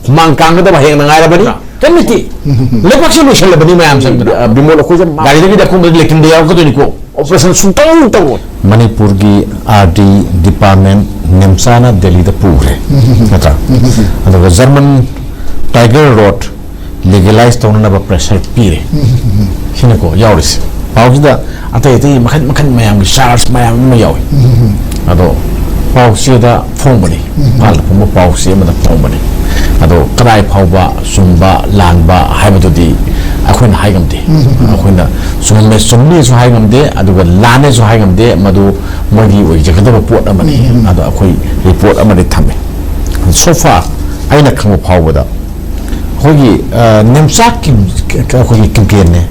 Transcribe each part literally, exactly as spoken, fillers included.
ꯍꯨꯃꯥꯡ ꯀꯥꯡꯒꯗꯕ ꯍꯌꯦꯡꯅ ꯉꯥꯏꯔꯕꯅꯤ꯫ ꯀꯔꯤꯝ ꯂꯩꯇꯦ꯫ ꯂꯩꯕꯥꯛꯁꯦ ꯂꯣꯏꯁꯜꯂꯕꯅꯤ ꯃꯌꯥꯝ ꯆꯪꯗꯅ꯫ ꯑ, ꯕꯤꯃꯣꯜ, ꯑꯩꯈꯣꯏꯁꯦ ꯃꯥ- ꯒꯥꯔꯤꯗꯒꯤꯗꯤ ꯑꯀꯣꯟꯕꯗ ꯂꯦꯇ꯭ꯔꯤꯟꯗ ꯌꯥꯎꯔꯛꯀꯗꯣꯏꯅꯤꯀꯣ꯫ ꯑꯣꯄꯔꯦꯁꯟ ꯁꯨꯡꯇꯧ ꯇꯧꯔꯣꯏ꯫ ꯃꯅꯤꯄꯨꯔꯒꯤ ꯑꯥꯔ ꯗꯤ ꯗꯤꯄꯥꯔꯠꯃꯦꯟ ꯅꯦꯝꯆꯥꯅ ꯗꯦꯜꯂꯤꯗ ꯄꯨꯈ꯭ꯔꯦ, ꯅꯠꯇ꯭ꯔꯥ? ꯑꯗꯨꯒ ꯖꯔꯃꯟ ꯇꯥꯏꯒꯔ ꯔꯣꯠ ꯂꯤꯒꯦꯂꯥꯏꯁ ꯇꯧꯅꯅꯕ ꯄ꯭ꯔꯦꯁꯔ ꯄꯤꯔꯦ꯫ ꯁꯤꯅꯀꯣ ꯌꯥꯎꯔꯤꯁꯦ꯫ ꯄꯥꯎꯁꯤꯗ ꯑꯇꯩ ꯑꯇꯩ ꯃꯈꯟ ꯃꯈꯟ ꯃꯌꯥꯝꯒꯤ ꯆꯥꯔꯖ ꯃꯌꯥꯝ ꯑꯃ ꯌꯥꯎꯏ꯫ ꯑꯗꯣ ꯄꯥꯎ ꯆꯦꯗ ꯐꯣꯡꯕꯅꯤ, ꯏꯝꯐꯥꯜꯗ ꯐꯣꯡꯕ ꯄꯥꯎ ꯆꯦ ꯑꯃꯗ ꯐꯣꯡꯕꯅꯤ꯫ ꯑꯗꯣ ꯀꯗꯥꯏ ꯐꯥꯎꯕ ꯆꯨꯝꯕ ꯂꯥꯟꯕ ꯍꯥꯏꯕꯗꯨꯗꯤ ꯑꯩꯈꯣꯏꯅ ꯍꯥꯏ ꯉꯝꯗꯦ꯫ ꯑꯩꯈꯣꯏꯅ ꯆꯨꯝꯃꯦ, ꯆꯨꯝꯃꯦꯁꯨ ꯍꯥꯏ ꯉꯝꯗꯦ, ꯑꯗꯨꯒ ꯂꯥꯟꯅꯦꯁꯨ ꯍꯥꯏ ꯉꯝꯗꯦ꯫ ꯃꯗꯨ ꯃꯣꯏꯒꯤ ꯑꯣꯏꯖꯒꯗꯕ ꯄꯣꯠ ꯑꯃꯅꯤ꯫ ꯑꯗꯣ ꯑꯩꯈꯣꯏ ꯔꯤꯄꯣꯔꯠ ꯑꯃꯗꯤ ꯊꯝꯃꯦ꯫ So far ꯑꯩꯅ ꯈꯪꯕ ꯐꯥꯎꯕꯗ ꯑꯩꯈꯣꯏꯒꯤ, ꯑ, ꯅꯦꯝꯆꯥꯛꯀꯤ ꯑꯩꯈꯣꯏꯒꯤ ꯀꯦꯝꯄꯦꯟꯅꯦ,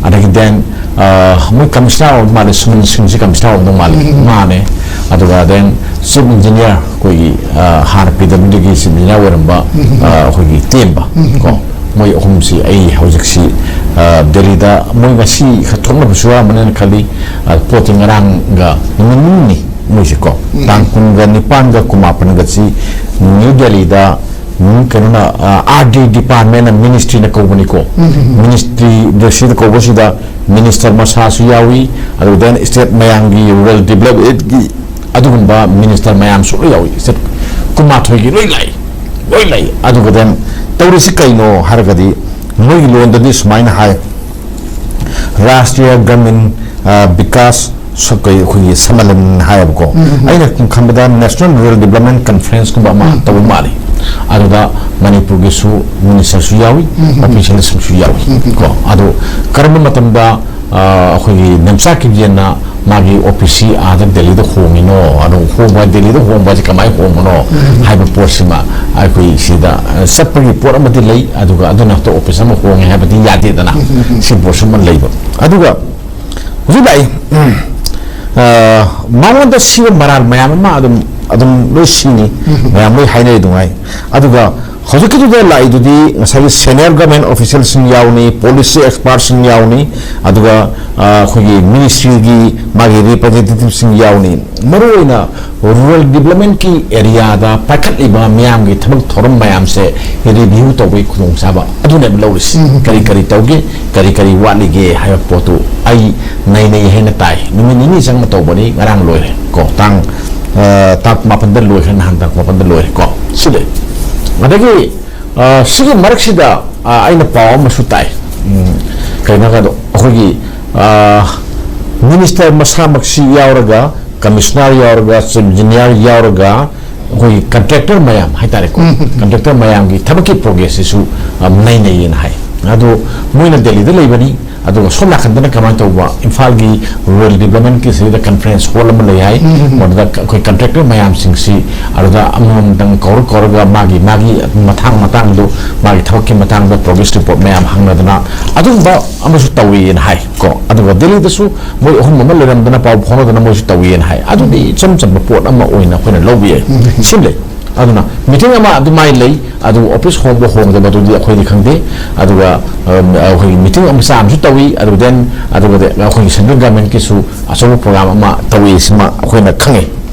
ꯑꯗꯒꯤ then, ꯑ, ꯃꯣꯏ ꯀꯃꯤꯁꯅꯔ ꯑꯣꯏꯕ ꯃꯥꯜꯂꯦ, ꯁꯨꯃꯟ ꯁꯤꯡꯁꯦ ꯀꯃꯤꯁꯅꯔ ꯑꯣꯏꯕ ꯃꯥꯜꯂꯦ꯫ ꯃꯥꯅꯦ꯫ ꯑꯗꯨꯒ then ꯆꯤꯐ ꯏꯟꯖꯤꯅꯤꯌꯥꯔ ꯑꯩꯈꯣꯏꯒꯤ, ꯑ, ꯍꯥꯟꯅ ꯄꯤ ꯗꯕ꯭ꯂꯤꯎ ꯗꯤꯒꯤ ꯆꯤꯐ ꯏꯟꯖꯤꯅꯤꯌꯥꯔ ꯑꯣꯏꯔꯝꯕ, ꯑ, ꯑꯩꯈꯣꯏꯒꯤ ꯇꯦꯝꯕ ꯀꯣ, ꯃꯣꯏ ꯑꯍꯨꯝꯁꯤ ꯑꯩ ꯍꯧꯖꯤꯛꯁꯤ, ꯑ, ꯗꯦꯜꯂꯤꯗ ꯃꯣꯏ ꯉꯁꯤ ꯈꯔ ꯊꯣꯛꯅꯕꯁꯨ ꯌꯥꯎꯔꯝꯃꯅꯤꯅ ꯈꯜꯂꯤ꯫ ꯑ, ꯄꯣꯠꯇꯤ ꯉꯔꯥꯡꯒ ꯅꯨꯃꯤꯠ ꯅꯤꯅꯤ ꯃꯣꯏꯁꯦ ꯀꯣ, ꯇꯥꯡ ꯀꯨꯟꯒ ꯅꯤꯄꯥꯟꯒ ꯀꯨꯟꯃꯥꯄꯟꯒꯁꯤ ꯅ꯭ꯌꯨ ꯗꯦꯜꯂꯤꯗ, ꯎꯝ, ꯀꯩꯅꯣꯅ, ꯑ, ꯑꯥꯔ ꯗꯤ ꯗꯤꯄꯥꯔꯠꯃꯦꯟꯅ, ꯃꯤꯅꯤꯁꯇ꯭ꯔꯤꯅ ꯀꯧꯕꯅꯤꯀꯣ꯫ ꯃꯤꯅꯤꯁꯇ꯭ꯔꯤꯗ ꯁꯤꯗ ꯀꯧꯕꯁꯤꯗ ꯃꯤꯅꯤꯁꯇꯔ ꯃꯁꯥꯁꯨ ꯌꯥꯎꯏ, ꯑꯗꯨꯒ then ꯁ꯭ꯇꯦꯠ ꯃꯌꯥꯝꯒꯤ ꯔꯨꯔꯦꯜ ꯗꯤꯕꯂꯞꯃꯦꯟꯒꯤ ꯑꯗꯨꯒꯨꯝꯕ ꯃꯤꯅꯤꯁꯇꯔ ꯃꯌꯥꯝꯁꯨ ꯂꯣꯏ ꯌꯥꯎꯏ꯫ ꯁ꯭ꯇꯦꯠ ꯀꯨꯟꯃꯥꯊꯣꯏꯒꯤ ꯂꯣꯏ ꯂꯥꯛꯏ, ꯂꯣꯏ ꯂꯥꯛꯏ꯫ ꯑꯗꯨꯒ then ꯇꯧꯔꯤꯁꯤ ꯀꯩꯅꯣ ꯍꯥꯏꯔꯒꯗꯤ, ꯃꯣꯏꯒꯤ ꯂꯣꯟꯗꯗꯤ ꯁꯨꯃꯥꯏꯅ ꯍꯥꯏ, ꯔꯥꯁꯇ꯭ꯔꯤꯌꯥ ꯒ꯭ꯔꯥꯃꯤꯟ, ꯑ, ꯕꯤꯀꯥꯁ ꯁ-, ꯀꯩ-, ꯑꯩꯈꯣꯏꯒꯤ ꯁꯃꯂꯟ ꯍꯥꯏꯌꯦꯕꯀꯣ꯫ ꯑꯩꯅ ꯈꯟꯕꯗ National Rural Development Conferenceꯀꯨꯝꯕ ꯑꯃ ꯇꯧꯕ ꯃꯥꯜꯂꯤ꯫ ꯑꯗꯨꯗ ꯃꯅꯤꯄꯨꯔꯒꯤꯁꯨ ꯃꯤꯅꯤꯁꯇꯔꯁꯨ ꯌꯥꯎꯏ, ꯑꯣꯐꯤꯁꯤꯌꯦꯜꯁꯤꯡꯁꯨ ꯌꯥꯎꯏ ꯀꯣ꯫ ꯑꯗꯣ ꯀꯔꯝꯕ ꯃꯇꯝꯗ, ꯑ, ꯑꯩꯈꯣꯏꯒꯤ ꯅꯦꯝꯆꯥꯛ ꯀꯤꯞꯒꯦꯟꯅ ꯃꯥꯒꯤ ꯑꯣꯐꯤꯁꯁꯤ ꯑꯥꯗ ꯗꯦꯜꯂꯤꯗ ꯍꯣꯡꯉꯤꯅꯣ, ꯑꯗꯣ ꯍꯣꯡꯕ, ꯗꯦꯜꯂꯤꯗ ꯍꯣꯡꯕ ꯍꯥꯏꯁꯦ ꯀꯃꯥꯏꯅ ꯍꯣꯡꯕꯅꯣ ꯍꯥꯏꯕ ꯄꯣꯠꯁꯤꯃ ꯑꯩꯈꯣꯏ ꯁꯤꯗ, ꯑ, ꯆꯠꯄꯒꯤ ꯄꯣꯠ ꯑꯃꯗꯤ ꯂꯩ꯫ ꯑꯗꯨꯒ ꯑꯗꯨꯅ ꯍꯦꯛꯇ ꯑꯣꯐꯤꯁ ꯑꯃ ꯍꯣꯡꯉꯦ ꯍꯥꯏꯕꯗꯤ ꯌꯥꯗꯦꯗꯅ꯫ ꯁꯤ ꯄꯣꯠꯁꯤꯃ ꯂꯩꯕ꯫ ꯑꯗꯨꯒ ꯍꯧꯖꯤꯛ ꯂꯥꯛꯏ, ꯎꯝ, ꯑ, ꯃꯉꯣꯟꯗ ꯁꯤꯕ ꯃꯔꯥꯜ ꯃꯌꯥꯝ ꯑꯃ ꯑꯗꯨꯝ, ꯑꯗꯨꯝ ꯂꯣꯏ ꯁꯤꯅꯤ, ꯃꯌꯥꯝ ꯂꯣꯏ ꯍꯥꯏꯅꯔꯤ ꯑꯗꯨꯉꯥꯏ꯫ ꯑꯗꯨꯒ ꯍꯧꯖꯤꯛꯀꯤꯗꯨꯗ ꯂꯥꯛꯏꯗꯨꯗꯤ ꯉꯁꯥꯏꯒꯤ senior government officialꯁꯤꯡ ꯌꯥꯎꯅꯤ, policy expertꯁꯤꯡ ꯌꯥꯎꯅꯤ, ꯑꯗꯨꯒ ꯑ, ꯑꯩꯈꯣꯏꯒꯤ ministryꯒꯤ ꯃꯥꯒꯤ representativeꯁꯤꯡ ꯌꯥꯎꯅꯤ꯫ ꯃꯔꯨꯑꯣꯏꯅ rural developmentꯀꯤ areaꯗ ꯄꯥꯏꯈꯠꯂꯤꯕ ꯃꯤꯌꯥꯝꯒꯤ ꯊꯕꯛ ꯊꯧꯔꯝ ꯃꯌꯥꯝꯁꯦ review ꯇꯧꯕꯒꯤ ꯈꯨꯗꯣꯡꯆꯥꯕ ꯑꯗꯨꯅꯦꯕ ꯂꯧꯔꯤꯁꯤ꯫ ꯎꯝ꯫ ꯀꯔꯤ ꯀꯔꯤ ꯇꯧꯒꯦ, ꯀꯔꯤ ꯀꯔꯤ ꯋꯥꯠꯂꯤꯒꯦ ꯍꯥꯏꯕ ꯄꯣꯠꯇꯨ ꯑꯩ ꯅꯩꯅꯩ ꯍꯥꯏꯅ ꯇꯥꯏ꯫ ꯅꯨꯃꯤꯠ ꯅꯤꯅꯤ ꯆꯪꯅ ꯇꯧꯕꯅꯤ, ꯉꯔꯥꯡ ꯂꯣꯏꯔꯦ ꯀꯣ, ꯇꯥꯡ ꯑ, ꯇꯥꯡ ꯃꯥꯄꯟꯗ ꯂꯣꯏꯈ꯭ꯔꯦ, ꯅꯍꯥꯟ ꯇꯥꯡ ꯃꯥꯄꯟꯗ ꯂꯣꯏꯔꯦ ꯀꯣ꯫ ꯁꯤꯗꯤ ꯑꯗꯒꯤ ꯑ, ꯁꯤꯒꯤ ꯃꯔꯛꯁꯤꯗ ꯑ, ꯑꯩꯅ ꯄꯥꯎ ꯑꯃꯁꯨ ꯇꯥꯏ꯫ ꯎꯝ, ꯀꯩꯅꯣ ꯍꯥꯏꯗꯣ, ꯑꯩꯈꯣꯏꯒꯤ ꯑ, minister ꯃꯁꯥꯃꯛꯁꯤ ꯌꯥꯎꯔꯒ, commissioner ꯌꯥꯎꯔꯒ, chief engineer ꯌꯥꯎꯔꯒ, ꯑꯩꯈꯣꯏꯒꯤ contractor ꯃꯌꯥꯝ ꯍꯥꯏꯇꯥꯔꯦꯀꯣ, ꯎꯝ꯫ Contractor ꯃꯌꯥꯝꯒꯤ ꯊꯕꯛꯀꯤ progressꯁꯤꯁꯨ ꯑ, ꯅꯩꯅꯩꯌꯦꯅ ꯍꯥꯏ꯫ ꯑꯗꯣ ꯃꯣꯏꯅ ꯗꯦꯜꯂꯤꯗ ꯂꯩꯕꯅꯤ, ꯑꯗꯨꯒ ꯁꯣꯝ ꯅꯥꯀꯟꯗꯅ ꯀꯃꯥꯏꯅ ꯇꯧꯕ, ꯏꯝꯐꯥꯜꯒꯤ rural developmentꯀꯤ ꯁꯤꯗ conference hall ꯑꯃ ꯂꯩ ꯍꯥꯏ꯫ ꯎꯝ꯫ ꯃꯗꯨꯗ ꯑꯩꯈꯣꯏ contractor ꯃꯌꯥꯝꯁꯤꯡꯁꯤ ꯑꯗꯨꯗ ꯑꯃꯃꯝꯗꯪ ꯀꯧꯔ ꯀꯧꯔꯒ ꯃꯥꯒꯤ ꯃꯥꯒꯤ ꯃꯇꯥꯡ ꯃꯇꯥꯡꯗꯨ, ꯃꯥꯒꯤ ꯊꯕꯛꯀꯤ ꯃꯇꯥꯡꯗ progress report ꯃꯌꯥꯝ ꯍꯪꯅꯗꯅ ꯑꯗꯨꯒꯨꯝꯕ ꯑꯃꯁꯨ ꯇꯧꯏꯅ ꯍꯥꯏ ꯀꯣ꯫ ꯑꯗꯨꯒ ꯗꯦꯜꯂꯤꯗꯁꯨ ꯃꯣꯏ ꯑꯍꯨꯝ ꯑꯃ ꯂꯩꯔꯝꯗꯅ ꯄꯥꯎ ꯐꯥꯎꯅꯗꯅ ꯃꯣꯏꯁꯨ ꯇꯧꯏꯅ ꯍꯥꯏ꯫ ꯑꯗꯨꯗꯤ ꯏꯆꯝ ꯆꯝꯕ ꯄꯣꯠ ꯑꯃ ꯑꯣꯏꯅ ꯑꯩꯈꯣꯏꯅ ꯂꯧꯕ ꯌꯥꯏ꯫ ꯎꯝ꯫ ꯁꯤꯃ ꯂꯩ꯫ ꯑꯗꯨꯅ meeting ꯑꯃ ꯑꯗꯨꯃꯥꯏꯅ ꯂꯩ, ꯑꯗꯨ office ꯍꯣꯡꯕ ꯍꯣꯡꯗꯕꯗꯨꯗꯤ ꯑꯩꯈꯣꯏꯗꯤ ꯈꯪꯗꯦ꯫ ꯑꯗꯨꯒ, ꯑꯝ, ꯑꯩꯈꯣꯏꯒꯤ meeting ꯃꯆꯥ ꯑꯃꯁꯨ ꯇꯧꯏ, ꯑꯗꯨꯒ then, ꯑꯗꯨꯒ ꯑꯩꯈꯣꯏꯒꯤ central governmentꯀꯤꯁꯨ ꯑꯆꯧꯕ program ꯑꯃ ꯇꯧꯏ, ꯁꯤꯃ ꯑꯩꯈꯣꯏꯅ ꯈꯪꯉꯤ꯫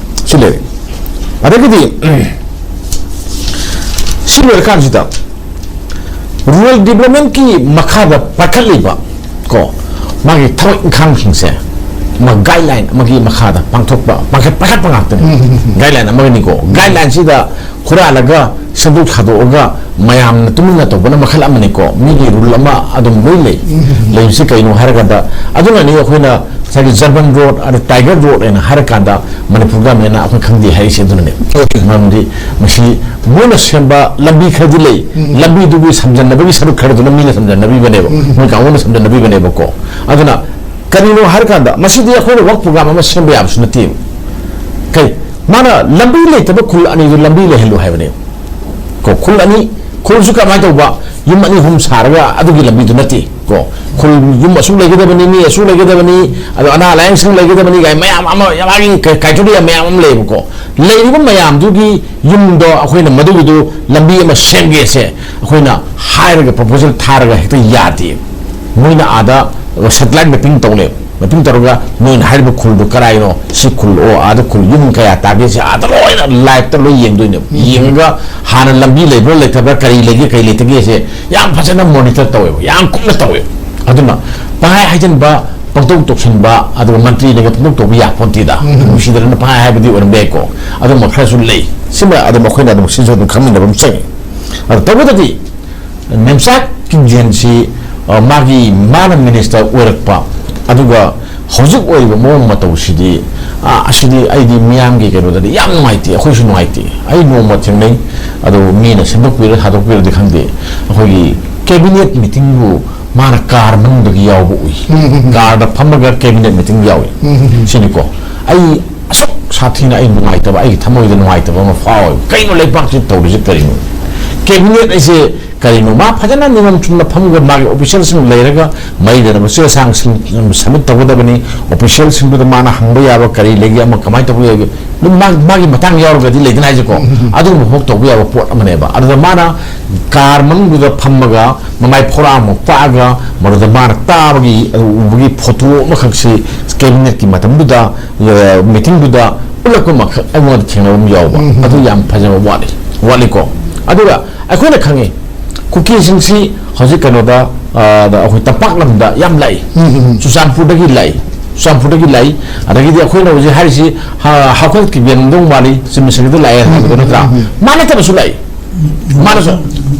ꯁꯤ ꯂꯩꯔꯦ꯫ ꯑꯗꯒꯤꯗꯤ, ꯁꯤ ꯂꯣꯏꯔꯀꯥꯟꯁꯤꯗ rural developmentꯀꯤ ꯃꯈꯥꯗ ꯄꯥꯏꯈꯠꯂꯤꯕ ꯀꯣ, ꯃꯥꯒꯤ ꯊꯕꯛ ꯏꯪꯈꯥꯡꯁꯤꯡꯁꯦ ꯑꯃ guideline ꯑꯃꯒꯤ ꯃꯈꯥꯗ ꯄꯥꯡꯊꯣꯛꯄ, ꯄꯥꯡꯈꯠ-, ꯄꯥꯏꯈꯠꯄ ꯉꯥꯛꯇꯅꯤ꯫ ꯎꯝ꯫ Guideline ꯑꯃꯒꯤꯅꯤꯀꯣ꯫ Guidelineꯁꯤꯗ ꯍꯨꯔꯥꯜꯂꯒ ꯁꯦꯝꯗꯣꯛ ꯁꯥꯗꯣꯛꯑꯒ ꯃꯌꯥꯝꯅ ꯇꯨꯃꯤꯟꯅ ꯇꯧꯕꯅ ꯃꯈꯜ ꯑꯃꯅꯤꯀꯣ꯫ ꯃꯤꯒꯤ rule ꯑꯃ ꯑꯗꯨꯝ ꯂꯣꯏ ꯂꯩ꯫ ꯎꯝ꯫ ꯂꯩꯕꯁꯤ ꯀꯩꯅꯣ ꯍꯥꯏꯔꯀꯥꯟꯗ, ꯑꯗꯨꯅꯅꯤ ꯑꯩꯈꯣꯏꯅ ꯉꯁꯥꯏꯒꯤ Jaban Road, ꯑꯗ Tiger Road ꯍꯥꯏꯅ ꯍꯥꯏꯔꯀꯥꯟꯗ ꯃꯅꯤꯄꯨꯔ governmentꯅ ꯑꯩꯈꯣꯏ ꯈꯪꯗꯦ ꯍꯥꯏꯔꯤꯁꯦ ꯑꯗꯨꯅꯅꯦ꯫ Okay꯫ ꯃꯔꯝꯗꯤ ꯃꯁꯤ ꯃꯣꯏꯅ ꯁꯦꯝꯕ ꯂꯝꯕꯤ ꯈꯔꯗꯤ ꯂꯩ꯫ ꯎꯝ꯫ ꯂꯝꯕꯤꯗꯨꯒꯤ ꯁꯝꯖꯟꯅꯕꯒꯤ ꯁꯔꯨꯛ ꯈꯔꯗꯨꯅ ꯃꯤꯅ ꯁꯝꯖꯟꯅꯕꯤꯕꯅꯦꯕ꯫ ꯎꯝ꯫ ꯃꯣꯏ ꯀꯥꯡꯕꯨꯅ ꯁꯝꯖꯟꯅꯕꯤꯕꯅꯦꯕꯀꯣ꯫ ꯑꯗꯨꯅ ꯀꯔꯤꯅꯣ ꯍꯥꯏꯔꯀꯥꯟꯗ ꯃꯁꯤꯗꯤ ꯑꯩꯈꯣꯏꯅ work program ꯑꯃ ꯁꯦꯝꯕ ꯌꯥꯕꯁꯨ ꯅꯠꯇꯦꯕ꯫ ꯀꯩ, ꯃꯥꯅ ꯂꯝꯕꯤ ꯂꯩꯇꯕ ꯈꯨꯜ ꯑꯅꯤꯗꯨ ꯂꯝꯕꯤ ꯂꯩꯍꯜꯂꯨ ꯍꯥꯏꯕꯅꯦꯕ꯫ ꯀꯣ, ꯈꯨꯜ ꯑꯅꯤ, ꯈꯨꯜꯁꯨ ꯀꯃꯥꯏꯅ ꯇꯧꯕ? ꯌꯨꯝ ꯑꯅꯤ ꯑꯍꯨꯝ ꯁꯥꯔꯒ ꯑꯗꯨꯒꯤ ꯂꯝꯕꯤꯗꯨ ꯅꯠꯇꯦ꯫ ꯀꯣ, ꯈꯨꯜ ꯌꯨꯝ ꯑꯁꯨꯛ ꯂꯩꯒꯗꯕꯅꯤ, ꯃꯤ ꯑꯁꯨꯛ ꯂꯩꯒꯗꯕꯅꯤ, ꯑꯗꯣ ꯑꯅꯥ ꯂꯥꯏꯌꯦꯡ ꯁꯪ ꯂꯩꯒꯗꯕꯅꯤ ꯀꯥꯏ ꯃꯌꯥꯝ ꯑꯃ, ꯃꯥꯒꯤ criteria ꯃꯌꯥꯝ ꯑꯃ ꯂꯩꯌꯦꯕꯀꯣ꯫ ꯂꯩꯔꯤꯕ ꯃꯌꯥꯝꯗꯨꯒꯤ ꯌꯨꯝꯗꯣ ꯑꯩꯈꯣꯏꯅ ꯃꯗꯨꯒꯤꯗꯨ ꯂꯝꯕꯤ ꯑꯃ ꯁꯦꯝꯒꯦꯁꯦ ꯑꯩꯈꯣꯏꯅ ꯍꯥꯏꯔꯒ proposal ꯊꯥꯔꯒ ꯍꯦꯛꯇ ꯌꯥꯗꯦ꯫ ꯃꯣꯏꯅ ꯑꯥꯗ satellite mapping ꯇꯧꯅꯦꯕ꯫ Mapping ꯇꯧꯔꯒ ꯅꯣꯏꯅ ꯍꯥꯏꯔꯤꯕ ꯈꯨꯜꯗꯣ ꯀꯔꯥꯏꯅꯣ, ꯁꯤ ꯈꯨꯜ, ꯑꯣ, ꯑꯥꯗ ꯈꯨꯜ ꯌꯨꯝ ꯀꯌꯥ ꯇꯥꯒꯦ, ꯁꯤ ꯑꯥꯗ ꯂꯣꯏꯅ live ꯇ ꯂꯣꯏ ꯌꯦꯡꯗꯣꯏꯅꯦꯕ꯫ ꯎꯝ꯫ ꯌꯦꯡꯉꯒ ꯍꯥꯟꯅ ꯂꯝꯕꯤ ꯂꯩꯕ꯭ꯔꯥ ꯂꯩꯇꯕ꯭ꯔꯥ, ꯀꯔꯤ ꯂꯩꯒꯦ ꯀꯔꯤ ꯂꯩꯇꯒꯦꯁꯦ ꯌꯥꯝ ꯐꯖꯅ monitor ꯇꯧꯋꯦꯕ, ꯌꯥꯝ ꯀꯨꯞꯅ ꯇꯧꯋꯦꯕ꯫ ꯑꯗꯨꯅ ꯄꯪꯍꯥꯏ ꯍꯥꯏꯖꯤꯟꯕ, ꯄꯪꯇꯧ ꯇꯧꯁꯤꯟꯕ, ꯑꯗꯨꯒ ꯃꯟꯇ꯭ꯔꯤꯅꯒ ꯄꯪꯇꯧ ꯇꯧꯕ ꯌꯥꯄꯣꯟꯇꯦꯗ꯫ ꯎꯝ꯫ ꯅꯨꯡꯁꯤꯗꯅ ꯄꯪꯍꯥꯏ ꯍꯥꯏꯕꯗꯤ ꯑꯣꯏꯔꯝꯕ ꯌꯥꯏꯀꯣ꯫ ꯑꯗꯨꯝꯕ ꯈꯔꯁꯨ ꯂꯩ꯫ ꯁꯤꯃ ꯑꯗꯨꯝ ꯑꯩꯈꯣꯏꯅ ꯑꯗꯨꯝ ꯁꯤꯁꯨ ꯑꯗꯨꯝ ꯈꯪꯃꯤꯟꯅꯕ ꯑꯃ ꯆꯪꯉꯤ꯫ ꯑꯗꯣ ꯇꯧꯕꯇꯗꯤ ꯅꯦꯝꯆꯥꯛ ꯀꯤꯡꯖꯦꯟꯁꯤ, ꯑ, ꯃꯥꯒꯤ, ꯃꯥꯅ minister ꯑꯣꯏꯔꯛꯄ, ꯑꯗꯨꯒ ꯍꯧꯖꯤꯛ ꯑꯣꯏꯔꯤꯕ ꯃꯑꯣꯡ ꯃꯇꯧꯁꯤꯗꯤ, ꯑ, ꯑꯁꯤꯗꯤ ꯑꯩꯗꯤ ꯃꯤꯌꯥꯝꯒꯤ ꯀꯩꯅꯣꯗꯗꯤ ꯌꯥꯝ ꯅꯨꯡꯉꯥꯏꯇꯦ, ꯑꯩꯈꯣꯏꯁꯨ ꯅꯨꯡꯉꯥꯏꯇꯦ꯫ ꯑꯩ ꯅꯣꯡꯃ ꯊꯦꯡꯅꯩ, ꯑꯗꯨ ꯃꯤꯅ ꯁꯦꯝꯗꯣꯛꯄꯤꯔ ꯊꯥꯗꯣꯛꯄꯤꯔꯗꯤ ꯈꯪꯗꯦ, ꯑꯩꯈꯣꯏꯒꯤ cabinet meeting ꯕꯨ ꯃꯥꯅ car ꯃꯅꯨꯡꯗꯒꯤ ꯌꯥꯎꯕ ꯎꯏ꯫ ꯎꯝ, ꯎꯝ, ꯎꯝ꯫ Car ꯗ ꯐꯝꯃꯒ cabinet meeting ꯌꯥꯎꯏ꯫ ꯎꯝ, ꯎꯝ, ꯎꯝ꯫ ꯁꯤꯅꯤꯀꯣ, ꯑꯩ ꯑꯁꯨꯛ ꯁꯥꯊꯤꯅ ꯑꯩ ꯅꯨꯡꯉꯥꯏꯇꯕ, ꯑꯩꯒꯤ ꯊꯃꯣꯏꯗ ꯅꯨꯡꯉꯥꯏꯇꯕ ꯑꯃ ꯐꯥꯎꯋꯦꯕ꯫ ꯀꯩꯅꯣ ꯂꯩꯕꯥꯛꯁꯤ ꯇꯧꯔꯤꯁꯤ ꯀꯔꯤꯅꯣ? Cabinet ꯑꯩꯁꯦ ꯀꯔꯤꯅꯣ? ꯃꯥ ꯐꯖꯅ ꯅꯤꯌꯣꯝ ꯆꯨꯝꯅ ꯐꯝꯒ ꯃꯥꯒꯤ official ꯁꯤꯡ ꯂꯩꯔꯒ ꯃꯔꯤ ꯂꯩꯅꯕ ꯆꯦ ꯆꯥꯡꯁꯤꯡ submit ꯇꯧꯒꯗꯕꯅꯤ꯫ Official ꯁꯤꯡꯗꯨꯗ ꯃꯥꯅ ꯍꯪꯕ ꯌꯥꯕ ꯀꯔꯤ ꯂꯩꯒꯦ, ꯑꯃ ꯀꯃꯥꯏꯅ ꯇꯧꯕ ꯌꯥꯏꯒꯦ, ꯑꯗꯨꯝ ꯃꯥ-, ꯃꯥꯒꯤ ꯃꯇꯥꯡ ꯌꯥꯎꯔꯒꯗꯤ ꯂꯩꯗꯅ ꯍꯥꯏꯁꯦꯀꯣ, ꯎꯝ, ꯎꯝ, ꯎꯝ꯫ ꯑꯗꯨꯒꯨꯝꯕ ꯐꯥꯎ ꯇꯧꯕ ꯌꯥꯕ ꯄꯣꯠ ꯑꯃꯅꯦꯕ꯫ ꯑꯗꯨꯗ ꯃꯥꯅ car ꯃꯅꯨꯡꯗꯨꯗ ꯐꯝꯃꯒ ꯃꯃꯥꯏ ꯐꯣꯔꯥ ꯑꯃꯨꯛ ꯄꯥꯛꯑꯒ ꯃꯗꯨꯗ ꯃꯥꯅ ꯇꯥꯕꯒꯤ, ꯑꯗꯨ ꯎꯕꯒꯤ photo ꯑꯃꯈꯛꯁꯤ cabinet ꯀꯤ ꯃꯇꯝꯗꯨꯗ, ꯑ, meeting ꯗꯨꯗ ꯎꯠꯂꯛꯄ ꯑꯃꯈꯛ ꯑꯩꯉꯣꯟꯗ ꯊꯦꯡꯅꯕ ꯑꯃ ꯌꯥꯎꯕ꯫ ꯎꯝ, ꯎꯝ꯫ ꯑꯗꯨ ꯌꯥꯝ ꯐꯖꯕ ꯋꯥꯠꯂꯤ, ꯋꯥꯠꯂꯤꯀꯣ꯫ ꯑꯗꯨꯒ ꯑꯩꯈꯣꯏꯅ ꯈꯪꯉꯤ, ꯀꯨꯀꯤꯁꯤꯡꯁꯤ ꯍꯧꯖꯤꯛ ꯀꯩꯅꯣꯗ, ꯑ, ꯗ ꯑꯩꯈꯣꯏ ꯇꯝꯄꯥꯛ ꯂꯝꯗ ꯌꯥꯝ ꯂꯥꯛꯏ꯫ ꯎꯝ, ꯎꯝ, ꯎꯝ꯫ ꯆꯨꯔꯆꯥꯟꯄꯨꯔꯗꯒꯤ ꯂꯥꯛꯏ, ꯆꯨꯔꯆꯥꯟꯄꯨꯔꯗꯒꯤ ꯂꯥꯛꯏ꯫ ꯑꯗꯒꯤꯗꯤ ꯑꯩꯈꯣꯏꯅ ꯍꯧꯖꯤꯛ ꯍꯥꯏꯔꯤꯁꯤ, ꯍ-, ꯍꯥꯎꯈꯜ ꯀꯤꯕꯦꯟꯗꯧ ꯃꯥꯜꯂꯤ, ꯆꯤꯝꯃꯤꯁꯪꯒꯤꯗ ꯂꯥꯛꯑꯦ ꯍꯥꯏꯕꯗꯣ ꯅꯠꯇ꯭ꯔꯥ? ꯎꯝ, ꯎꯝ, ꯎꯝ꯫ ꯃꯥ ꯅꯠꯇꯕꯁꯨ ꯂꯥꯛꯏ꯫ ꯃꯥꯅꯁꯨ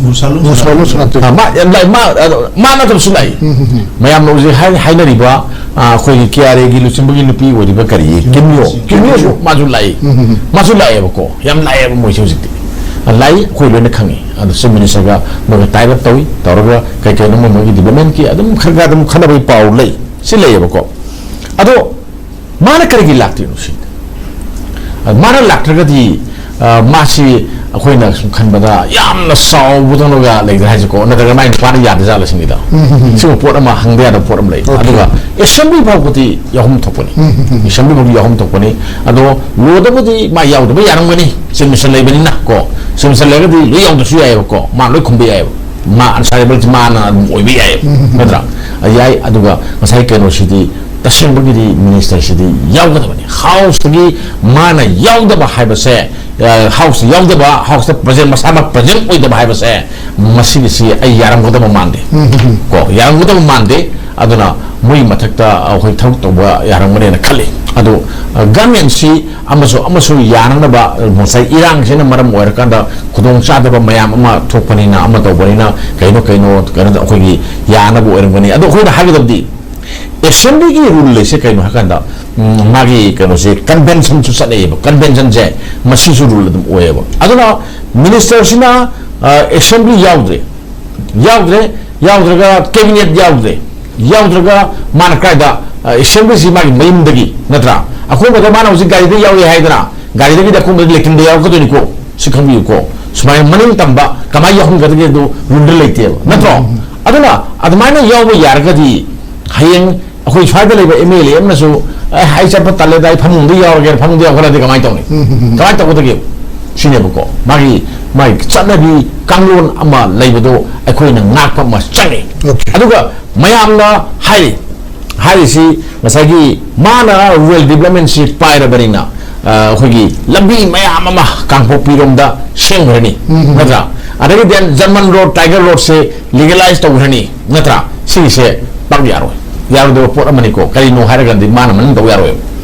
ꯃꯨꯁꯥꯂꯨ ꯃꯨꯁꯥꯂꯨ ꯁꯅꯥꯇꯣꯝ꯫ ꯑ, ꯃꯥ ꯌꯥꯝ ꯂꯥꯛꯏ, ꯃꯥ, ꯑ, ꯃꯥ ꯅꯠꯇꯕꯁꯨ ꯂꯥꯛꯏ꯫ ꯎꯝ, ꯎꯝ, ꯎꯝ꯫ ꯃꯌꯥꯝꯅ ꯍꯧꯖꯤꯛ ꯍꯥꯏ-, ꯍꯥꯏꯅꯔꯤꯕ, ꯑ, ꯑꯩꯈꯣꯏꯒꯤ ꯀꯦ ꯑꯥꯔ ꯑꯦꯒꯤ ꯂꯨꯆꯤꯡꯕꯒꯤ ꯅꯨꯄꯤ ꯑꯣꯏꯔꯤꯕ ꯀꯔꯤ? ꯀꯤꯝꯌꯣ꯫ ꯀꯤꯝꯌꯣ꯫ ꯀꯤꯝꯌꯣꯁꯨ ꯃꯥꯁꯨ ꯂꯥꯛꯏ꯫ ꯎꯝ, ꯎꯝ, ꯎꯝ꯫ ꯃꯥꯁꯨ ꯂꯥꯛꯑꯦꯕꯀꯣ꯫ ꯌꯥꯝ ꯂꯥꯛꯑꯦꯕ ꯃꯣꯏꯁꯦ ꯍꯧꯖꯤꯛꯇꯤ꯫ ꯑ, ꯂꯥꯛꯏ, ꯑꯩꯈꯣꯏ ꯂꯣꯏꯅ ꯈꯪꯉꯤ꯫ ꯑꯗꯣ Chief Minister ꯒ ꯃꯣꯏꯒ tie up ꯇꯧꯏ, ꯇꯧꯔꯒ ꯀꯩ ꯀꯩꯅꯣ ꯃꯣꯏ, ꯃꯣꯏꯒꯤ development ꯀꯤ ꯑꯗꯨꯝ ꯈꯔ ꯈꯔ ꯑꯗꯨꯝ ꯈꯟꯅꯕꯒꯤ ꯄꯥꯎ ꯂꯩ꯫ ꯁꯤ ꯂꯩꯌꯦꯕꯀꯣ꯫ ꯑꯗꯣ ꯃꯥꯅ ꯀꯔꯤꯒꯤ ꯂꯥꯛꯇ꯭ꯔꯤꯅꯣ ꯁꯤꯅꯤ? ꯑ, ꯃꯥꯅ ꯂꯥꯛꯇ꯭ꯔꯒꯗꯤ, ꯑ, ꯃꯥꯁꯤ ꯑꯩꯈꯣꯏꯅ ꯁꯨꯝ ꯈꯟꯕꯗ ꯌꯥꯝꯅ ꯆꯥꯎꯕꯗꯧꯅꯒ ꯂꯩꯗꯅ ꯍꯥꯏꯁꯦꯀꯣ, ꯅꯠꯇ꯭ꯔꯒ ꯃꯥꯏ ꯅꯨꯄꯥꯅ ꯌꯥꯗ ꯖꯥꯠꯂ ꯁꯤꯅꯤꯗ꯫ ꯎꯝ, ꯎꯝ, ꯎꯝ꯫ ꯁꯤꯒꯨꯝꯕ ꯄꯣꯠ ꯑꯃ ꯍꯪꯗ ꯌꯥꯗꯕ ꯄꯣꯠ ꯑꯃ ꯂꯩ꯫ Okay꯫ ꯑꯗꯨꯒ ꯑꯦꯁꯦꯝꯕ꯭ꯂꯤ ꯐꯥꯎꯕꯗꯤ ꯌꯥꯎꯐꯝ ꯊꯣꯛꯄꯅꯤ꯫ ꯎꯝ, ꯎꯝ, ꯎꯝ꯫ ꯑꯦꯁꯦꯝꯕ꯭ꯂꯤ ꯐꯥꯎꯗꯤ ꯌꯥꯎꯐꯝ ꯊꯣꯛꯄꯅꯤ꯫ ꯑꯗꯣ ꯂꯣꯗꯕꯨꯗꯤ ꯃꯥ ꯌꯥꯎꯗꯕ ꯌꯥꯔꯝꯒꯅꯤ, ꯆꯤꯐ ꯃꯤꯅꯤꯁꯇꯔ ꯂꯩꯕꯅꯤꯅ ꯀꯣ, ꯆꯤꯐ ꯃꯤꯅꯤꯁꯇꯔ ꯂꯩꯔꯒꯗꯤ ꯂꯣꯏ ꯌꯥꯎꯗ꯭ꯔꯁꯨ ꯌꯥꯏꯑꯕꯀꯣ, ꯃꯥ ꯂꯣꯏ ꯈꯨꯝꯕ ꯌꯥꯏꯑꯕ꯫ ꯃꯥ ꯑꯟꯁꯥꯔꯦꯕꯜꯁꯤ ꯃꯥꯅ ꯑꯗꯨꯝ ꯑꯣꯏꯕ ꯌꯥꯏꯑꯕ, ꯎꯝ, ꯎꯝ, ꯎꯝ꯫ ꯅꯠꯇ꯭ꯔꯥ? ꯌꯥꯏ꯫ ꯑꯗꯨꯒ ꯉꯁꯥꯏ ꯀꯩꯅꯣꯁꯤꯗꯤ ꯇꯁꯦꯡꯕꯒꯤꯗꯤ ꯃꯤꯅꯤꯁꯇꯔꯁꯤꯗꯤ ꯌꯥꯎꯒꯗꯕꯅꯤ꯫ ꯍꯥꯎꯁꯇꯒꯤ ꯃꯥꯅ ꯌꯥꯎꯗꯕ ꯍꯥꯏꯕꯁꯦ, ꯑ, ꯍꯥꯎꯁꯇ ꯌꯥꯎꯗꯕ, ꯍꯥꯎꯁꯇ ꯄ꯭ꯔꯖꯦꯟ, ꯃꯁꯥꯃꯛ ꯄ꯭ꯔꯖꯦꯟ ꯑꯣꯏꯗꯕ ꯍꯥꯏꯕꯁꯦ, ꯃꯁꯤꯒꯤꯁꯤ ꯑꯩ ꯌꯥꯔꯝꯒꯗꯕ ꯃꯥꯟꯗꯦ꯫ ꯎꯝ, ꯎꯝ, ꯎꯝ꯫ ꯀꯣ, ꯌꯥꯔꯝꯒꯗꯕ ꯃꯥꯟꯗꯦ꯫ ꯑꯗꯨꯅ ꯃꯣꯏ ꯃꯊꯛꯇ ꯑꯩꯈꯣꯏ ꯊꯕꯛ ꯇꯧꯕ ꯌꯥꯔꯝꯒꯅꯦꯅ ꯈꯜꯂꯤ꯫ ꯑꯗꯣ, ꯑ, ꯒꯃꯦꯟꯁꯤ ꯑꯃꯁꯨ, ꯑꯃꯁꯨ ꯌꯥꯅꯅꯕ, ꯑ, ꯉꯁꯥꯏ ꯏꯔꯥꯡꯁꯤꯅ ꯃꯔꯝ ꯑꯣꯏꯔꯀꯥꯟꯗ ꯈꯨꯗꯣꯡ ꯆꯥꯗꯕ ꯃꯌꯥꯝ ꯑꯃ ꯊꯣꯛꯄꯅꯤꯅ, ꯑꯃ ꯇꯧꯕꯅꯤꯅ, ꯀꯩꯅꯣ, ꯀꯩꯅꯣ, ꯀꯩꯅꯣꯗ ꯑꯩꯈꯣꯏꯒꯤ ꯌꯥꯅꯕ ꯑꯣꯏꯔꯝꯒꯅꯤ꯫ ꯑꯗꯣ ꯑꯩꯈꯣꯏꯅ ꯍꯥꯏꯒꯗꯕꯗꯤ, ꯑꯦꯁꯦꯝꯕ꯭ꯂꯤꯒꯤ ꯔꯨꯜ ꯂꯩꯁꯦ ꯀꯩꯅꯣ ꯍꯥꯏꯀꯥꯟꯗ, ꯎꯝ, ꯃꯥꯒꯤ ꯀꯩꯅꯣꯁꯦ, ꯀꯟꯚꯦꯟꯁꯟꯁꯨ ꯆꯠꯅꯩꯌꯦꯕ꯫ ꯀꯟꯚꯦꯟꯁꯟꯁꯦ ꯃꯁꯤꯁꯨ ꯔꯨꯜ ꯑꯗꯨꯝ ꯑꯣꯏꯌꯦꯕ꯫ ꯑꯗꯨꯅ ꯃꯤꯅꯤꯁꯇꯔꯁꯤꯅ, ꯑ, ꯑꯦꯁꯦꯝꯕ꯭ꯂꯤ ꯌꯥꯎꯗ꯭ꯔꯦ, ꯌꯥꯎꯗ꯭ꯔꯦ, ꯌꯥꯎꯗ꯭ꯔꯒ ꯀꯦꯕꯤꯅꯦꯠ ꯌꯥꯎꯗ꯭ꯔꯦ, ꯌꯥꯎꯗ꯭ꯔꯒ ꯃꯥꯅ ꯀꯥꯏꯗ, ꯑ, ꯑꯦꯁꯦꯝꯕ꯭ꯂꯤꯁꯤ ꯃꯥꯒꯤ ꯃꯌꯨꯝꯗꯒꯤ, ꯅꯠꯇ꯭ꯔꯥ? ꯑꯀꯣꯟꯕꯗ ꯃꯥꯅ ꯍꯧꯖꯤꯛ ꯒꯥꯔꯤꯗ ꯌꯥꯎꯔꯦ ꯍꯥꯏꯗꯅ, ꯒꯥꯔꯤꯗꯒꯤꯗꯤ ꯑꯀꯣꯟꯕꯗ ꯂꯦꯇ꯭ꯔꯤꯟꯗ ꯌꯥꯎꯔꯛꯀꯗꯣꯏꯅꯤꯀꯣ, ꯁꯤ ꯈꯪꯕꯤꯌꯨꯀꯣ꯫ ꯁꯨꯃꯥꯏꯅ ꯃꯅꯤꯡ ꯇꯝꯕ ꯀꯃꯥꯏꯅ ꯌꯥꯎꯍꯟꯒꯗꯒꯦ ꯑꯗꯨ ꯔꯨꯜꯗ ꯂꯩꯇꯦꯕ, ꯅꯠꯇ꯭ꯔꯣ? ꯎꯝ꯫ ꯑꯗꯨꯅ ꯑꯗꯨꯃꯥꯏꯅ ꯌꯥꯎꯕ ꯌꯥꯔꯒꯗꯤ ꯍꯌꯦꯡ ꯑꯩꯈꯣꯏ ꯁ꯭ꯋꯥꯏꯗ ꯂꯩꯕ ꯑꯦꯝ ꯑꯦꯜ ꯑꯦ ꯑꯃꯅꯁꯨ, "ꯑꯦ, ꯑꯩ ꯆꯠꯄ ꯇꯜꯂꯦꯗ, ꯑꯩ ꯐꯃꯨꯡꯗ ꯌꯥꯎꯔꯒꯦꯅ" ꯐꯃꯨꯡꯗ ꯌꯥꯎꯈ꯭ꯔꯗꯤ ꯀꯃꯥꯏꯅ ꯇꯧꯅꯤ? ꯎꯝ, ꯎꯝ, ꯎꯝ꯫ ꯀꯃꯥꯏꯅ ꯇꯧꯒꯗꯒꯦ? ꯁꯤꯅꯦꯕꯀꯣ꯫ ꯃꯥꯒꯤ, ꯃꯥꯒꯤ ꯆꯠꯅꯕꯤ ꯀꯥꯡꯂꯣꯟ ꯑꯃ ꯂꯩꯕꯗꯣ ꯑꯩꯈꯣꯏꯅ ꯉꯥꯛꯄ ꯑꯃ ꯆꯪꯉꯤ꯫ Okay꯫ ꯑꯗꯨꯒ ꯃꯌꯥꯝꯅ ꯍꯥꯏꯔꯤ, ꯍꯥꯏꯔꯤꯁꯤ ꯉꯁꯥꯏꯒꯤ ꯃꯥꯅ ꯔꯨꯔꯦꯜ ꯗꯤꯕ꯭ꯂꯞꯃꯦꯟꯁꯤ ꯄꯥꯏꯔꯕꯅꯤꯅ, ꯑ, ꯑꯩꯈꯣꯏꯒꯤ ꯂꯝꯕꯤ ꯃꯌꯥꯝ ꯑꯃ ꯀꯥꯡꯄꯣꯛꯄꯤꯔꯣꯝꯗ ꯁꯦꯝꯈ꯭ꯔꯅꯤ, ꯎꯝ꯫ ꯅꯠꯇ꯭ꯔꯥ? ꯑꯗꯒꯤ then ꯖꯔꯃꯟ ꯔꯣꯗ, ꯇꯥꯏꯒꯔ ꯔꯣꯗꯁꯦ ꯂꯤꯒꯦꯂꯥꯏꯁ ꯇꯧꯈ꯭ꯔꯅꯤ, ꯅꯠꯇ꯭ꯔꯥ? ꯁꯤꯒꯤꯁꯦ ꯄꯥꯛ ꯌꯥꯔꯣꯏ, ꯌꯥꯔꯣꯏꯗꯕ ꯄꯣꯠ ꯑꯃꯅꯤꯀꯣ꯫ ꯀꯔꯤꯅꯣ ꯍꯥꯏꯔꯒꯗꯤ ꯃꯥꯅ ꯃꯅꯨꯡ ꯇꯧ ꯌꯥꯔꯣꯏꯕ,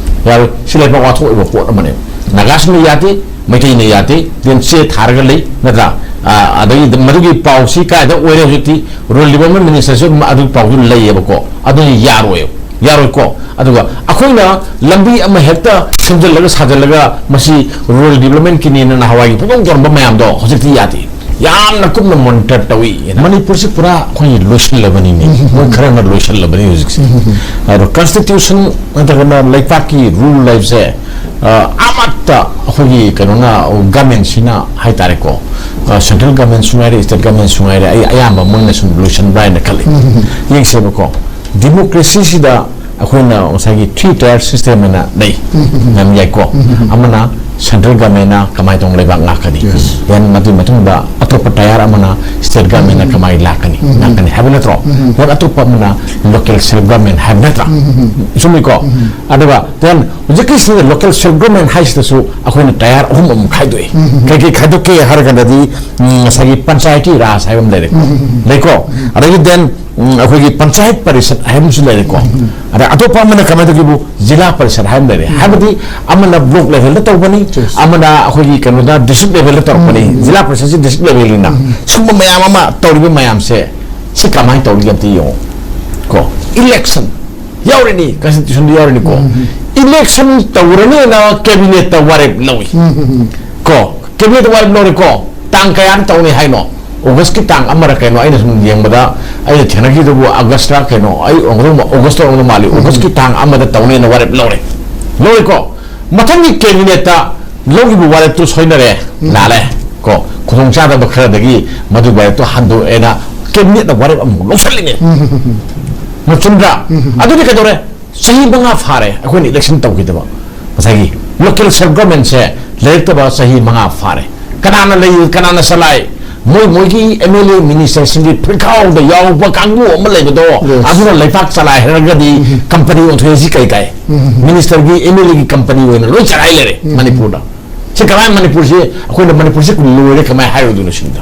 ꯌꯥꯔꯣꯏ꯫ ꯁꯤ ꯂꯩꯕꯥꯛ ꯋꯥꯊꯣꯛ ꯑꯣꯏꯕ ꯄꯣꯠ ꯑꯃꯅꯦꯕ꯫ ꯅꯥꯒꯥꯁꯤꯡꯅ ꯌꯥꯗꯦ, ꯃꯩꯇꯩꯅ ꯌꯥꯗꯦ, then ꯆꯦ ꯊꯥꯔꯒ ꯂꯩ, ꯅꯠꯇ꯭ꯔꯥ? ꯑ, ꯑꯗꯒꯤ ꯃꯗꯨꯒꯤ ꯄꯥꯎꯁꯤ ꯀꯥꯏꯗ ꯑꯣꯏꯔꯦ ꯍꯧꯖꯤꯛꯇꯤ? ꯔꯨꯔꯦꯜ ꯗꯤꯕ꯭ꯂꯞꯃꯦꯟ ꯃꯤꯅꯤꯁꯇꯔꯁꯨ ꯑꯗꯨꯒꯤ ꯄꯥꯎꯗꯨ ꯂꯩꯌꯦꯕꯀꯣ꯫ ꯑꯗꯨꯅ ꯌꯥꯔꯣꯏꯕ, ꯌꯥꯔꯣꯏꯀꯣ꯫ ꯑꯗꯨꯒ ꯑꯩꯈꯣꯏꯅ ꯂꯝꯕꯤ ꯑꯃ ꯍꯦꯛꯇ ꯁꯦꯝꯖꯤꯜꯂꯒ ꯁꯥꯖꯤꯜꯂꯒ ꯃꯁꯤ ꯔꯨꯔꯦꯜ ꯗꯤꯕ꯭ꯂꯞꯃꯦꯟꯀꯤꯅꯦꯅ ꯅꯍꯥꯟꯋꯥꯏꯒꯤ ꯄꯨꯡꯇꯧ ꯇꯧꯔꯝꯕ ꯃꯌꯥꯝꯗꯣ ꯍꯧꯖꯤꯛꯇꯤ ꯌꯥꯗꯦ꯫ ꯌꯥꯝꯅ ꯀꯨꯞꯅ ꯃꯣꯅꯤꯇꯔ ꯇꯧꯏ꯫ ꯃꯅꯤꯄꯨꯔꯁꯤ ꯄꯨꯔꯥ ꯑꯩꯈꯣꯏꯒꯤ ꯂꯣꯏꯁꯤꯜꯂꯕꯅꯤꯅꯦ꯫ ꯎꯝ꯫ ꯃꯣꯏ ꯈꯔꯅ ꯂꯣꯏꯁꯤꯜꯂꯕꯅꯤ ꯍꯧꯖꯤꯛꯁꯦ꯫ ꯎꯝ꯫ ꯑꯗꯣ ꯀꯟꯁꯇꯤꯇ꯭ꯌꯨꯁꯟ ꯅꯠꯇ꯭ꯔꯒꯅ ꯂꯩꯄꯥꯛꯀꯤ ꯔꯨꯜ ꯍꯥꯏꯕꯁꯦ ꯑ, ꯑꯃꯠꯇ ꯑꯩꯈꯣꯏꯒꯤ ꯀꯩꯅꯣꯅ, ꯒꯃꯦꯟꯁꯤꯅ ꯍꯥꯏꯇꯥꯔꯦꯀꯣ, ꯑ, ꯁꯦꯟꯇ꯭ꯔꯦꯜ ꯒꯃꯦꯟꯁꯨ ꯉꯥꯏꯔꯦ, ꯁ꯭ꯇꯦꯠ ꯒꯃꯦꯟꯁꯨ ꯉꯥꯏꯔꯦ, ꯑꯩ ꯑꯌꯥꯝꯕ ꯃꯣꯏꯅ ꯁꯨꯝ ꯂꯣꯏꯁꯤꯟꯕ꯭ꯔꯥ ꯍꯥꯏꯅ ꯈꯜꯂꯤ꯫ ꯌꯦꯡꯁꯦꯕꯀꯣ, ꯗꯤꯃꯣꯀ꯭ꯔꯦꯁꯤꯁꯤꯗ ꯑꯩꯈꯣꯏꯅ ꯉꯁꯥꯏꯒꯤ ꯊ꯭ꯔꯤ ꯇꯌꯔ ꯁꯤꯁꯇꯦꯝ ꯍꯥꯏꯅ ꯂꯩ꯫ ꯌꯥꯝ ꯌꯥꯏꯀꯣ꯫ ꯑꯃꯅ ꯁꯦꯟꯇ꯭ꯔꯦꯜ ꯒꯃꯦꯟꯅ ꯀꯃꯥꯏꯅ ꯇꯧꯅ ꯂꯩꯕꯥꯛ ꯉꯥꯛꯀꯅꯤ? Then ꯃꯗꯨꯒꯤ ꯃꯇꯨꯡꯗ ꯑꯇꯣꯞꯄ ꯇꯌꯔ ꯑꯃꯅ ꯁ꯭ꯇꯦꯠ ꯒꯃꯦꯟꯅ ꯀꯃꯥꯏꯅ ꯂꯥꯛꯀꯅꯤ? ꯉꯥꯛꯀꯅꯤ ꯍꯥꯏꯕ ꯅꯠꯇ꯭ꯔꯣ? Then ꯑꯇꯣꯞꯄ ꯑꯃꯅ ꯂꯣꯀꯦꯜ ꯁꯦꯜꯐ ꯒꯃꯦꯟ ꯍꯥꯏꯕ ꯅꯠꯇ꯭ꯔꯥ? ꯆꯨꯝꯃꯤꯀꯣ? ꯑꯗꯨꯒ then ꯍꯧꯖꯤꯛꯀꯤꯁꯤꯗ ꯂꯣꯀꯦꯜ ꯁꯦꯜꯐ ꯒꯣꯔꯃꯦꯟ ꯍꯥꯏꯁꯤꯗꯁꯨ ꯑꯩꯈꯣꯏꯅ ꯇꯌꯥꯔ ꯑꯍꯨꯝ ꯑꯃꯨꯛ ꯈꯥꯏꯗꯣꯛꯏ꯫ ꯀꯩ ꯀꯩ ꯈꯥꯏꯗꯣꯛꯀꯦ ꯍꯥꯏꯔꯒꯅꯗꯤ, ꯎꯝ, ꯉꯁꯥꯏꯒꯤ ꯄꯟꯆꯥꯌꯇꯤ ꯔꯥꯖ ꯍꯥꯏꯕ ꯑꯃ ꯂꯩꯔꯦꯀꯣ꯫ ꯂꯩꯀꯣ? ꯑꯗꯒꯤ then, ꯎꯝ, ꯑꯩꯈꯣꯏꯒꯤ ꯄꯟꯆꯥꯌꯠ ꯄꯔꯤꯁꯠ ꯍꯥꯏꯕ ꯑꯃꯁꯨ ꯂꯩꯔꯦꯀꯣ꯫ ꯑꯗ ꯑꯇꯣꯞꯄ ꯑꯃꯅ ꯀꯃꯥꯏꯅ ꯇꯧꯒꯦꯕꯨ, ꯖꯤꯂꯥ ꯄꯔꯤꯁꯠ ꯍꯥꯏꯕ ꯑꯃ ꯂꯩꯔꯦ꯫ ꯍꯥꯏꯕꯗꯤ ꯑꯃꯅ ꯕ꯭ꯂꯣꯛ ꯂꯦꯚꯦꯜꯗ ꯇꯧꯕꯅꯤ, ꯑꯃꯅ ꯑꯩꯈꯣꯏꯒꯤ ꯀꯩꯅꯣꯗ ꯗꯤꯁꯇ꯭ꯔꯤꯛ ꯂꯦꯚꯦꯜꯗ ꯇꯧꯔꯛꯄꯅꯤ꯫ ꯖꯤꯂꯥ ꯄꯔꯤꯁꯠꯁꯤ ꯗꯤꯁꯇ꯭ꯔꯤꯛ ꯂꯦꯚꯦꯜꯅꯤꯅ꯫ ꯁꯨꯝꯕ ꯃꯌꯥꯝ ꯑꯃ ꯇꯧꯔꯤꯕ ꯃꯌꯥꯝꯁꯦ, ꯁꯤ ꯀꯃꯥꯏꯅ ꯇꯧꯔꯤꯒꯦ ꯑꯝꯇ ꯌꯦꯡꯉꯣ꯫ ꯀꯣ, ꯏꯂꯦꯛꯁꯟ ꯌꯥꯎꯔꯤꯅꯤ, ꯀꯟꯁꯇꯤꯇ꯭ꯌꯨꯁꯟꯗ ꯌꯥꯎꯔꯤꯅꯤꯀꯣ꯫ ꯏꯂꯦꯛꯁꯟ ꯇꯧꯔꯅꯤꯅ ꯀꯦꯕꯤꯅꯦꯠꯇ ꯋꯥꯔꯦꯞ ꯂꯧꯏ꯫ ꯀꯣ, ꯀꯦꯕꯤꯅꯦꯠꯇ ꯋꯥꯔꯦꯞ ꯂꯧꯔꯦꯀꯣ꯫ ꯇꯥꯡ ꯀꯌꯥꯗ ꯇꯧꯅꯤ ꯍꯥꯏꯅꯣ? ꯑꯣꯒꯁꯀꯤ ꯇꯥꯡ ꯑꯃꯔ ꯀꯩꯅꯣ, ꯑꯩꯅ ꯁꯨꯝ ꯌꯦꯡꯕꯗ, ꯑꯩꯅ ꯊꯦꯡꯅꯈꯤꯗꯕꯨ ꯑꯥꯒꯁꯇꯔ ꯀꯩꯅꯣ, ꯑꯩ ꯑꯣꯏꯔꯝꯒꯗꯧ ꯃꯥ-, ꯑꯣꯒꯁꯇ ꯑꯣꯏꯔꯝꯒꯗꯧ ꯃꯥꯜꯂꯤ꯫ ꯑꯣꯒꯁꯀꯤ ꯇꯥꯡ ꯑꯃꯗ ꯇꯧꯅꯦꯅ ꯋꯥꯔꯦꯞ ꯂꯧꯔꯦ꯫ ꯂꯧꯔꯦꯀꯣ꯫ ꯃꯊꯪꯒꯤ ꯀꯦꯕꯤꯅꯦꯠꯇ ꯂꯧꯈꯤꯕ ꯋꯥꯔꯦꯞꯇꯨ ꯁꯣꯏꯅꯔꯦ, ꯂꯥꯜꯂꯦ꯫ ꯀꯣ, ꯈꯨꯗꯣꯡꯆꯥꯗꯕ ꯈꯔꯗꯒꯤ ꯃꯗꯨ ꯋꯥꯔꯦꯞꯇꯣ ꯍꯟꯗꯣꯛꯑꯦꯅ ꯀꯦꯕꯤꯅꯦꯠꯅ ꯋꯥꯔꯦꯞ ꯑꯃꯨꯛ ꯂꯧꯁꯜꯂꯤꯅꯦ꯫ ꯆꯨꯝꯗ꯭ꯔꯥ? ꯑꯗꯨꯗꯤ ꯀꯩꯗꯧꯔꯦ? ꯆꯍꯤ ꯃꯉꯥ ꯐꯥꯔꯦ ꯑꯩꯈꯣꯏꯅ ꯏꯂꯦꯛꯁꯟ ꯇꯧꯈꯤꯗꯕ꯫ ꯉꯁꯥꯏꯒꯤ ꯂꯣꯀꯦꯜ ꯁꯦꯜꯐ ꯒꯣꯔꯃꯦꯟꯁꯦ ꯂꯩꯔꯛꯇꯕ ꯆꯍꯤ ꯃꯉꯥ ꯐꯥꯔꯦ꯫ ꯀꯅꯥꯅ ꯂꯩ, ꯀꯅꯥꯅ ꯆꯂꯥꯏ? ꯃꯣꯏ ꯃꯣꯏꯒꯤ ꯑꯦꯝ ꯑꯦꯜ ꯑꯦ ꯃꯤꯅꯤꯁꯇꯔꯁꯤꯡꯒꯤ ꯐꯤꯔꯈꯥꯎꯗ ꯌꯥꯎꯕ ꯀꯥꯡꯕꯨ ꯑꯃ ꯂꯩꯕꯗꯣ, ꯑꯗꯨꯅ ꯂꯩꯕꯥꯛ ꯆꯂꯥꯏꯍꯜꯂꯒꯗꯤ ꯀꯝꯄꯅꯤ ꯑꯣꯟꯊꯣꯛꯑꯦ꯫ ꯁꯤ ꯀꯩ ꯀꯥꯏ? ꯃꯤꯅꯤꯁꯇꯔꯒꯤ, ꯑꯦꯝ ꯑꯦꯜ ꯑꯦꯒꯤ ꯀꯝꯄꯅꯤ ꯑꯣꯏꯅ ꯂꯣꯏ ꯆꯂꯥꯏ ꯂꯩꯔꯦ ꯃꯅꯤꯄꯨꯔꯗ꯫ ꯁꯤ ꯀꯃꯥꯏꯅ ꯃꯅꯤꯄꯨꯔꯁꯤ, ꯑꯩꯈꯣꯏꯅ ꯃꯅꯤꯄꯨꯔꯁꯤ ꯂꯣꯏꯔꯦ ꯀꯃꯥꯏꯅ ꯍꯥꯏꯔꯨꯗꯣꯏꯅꯣ ꯁꯤꯅꯤꯗ꯫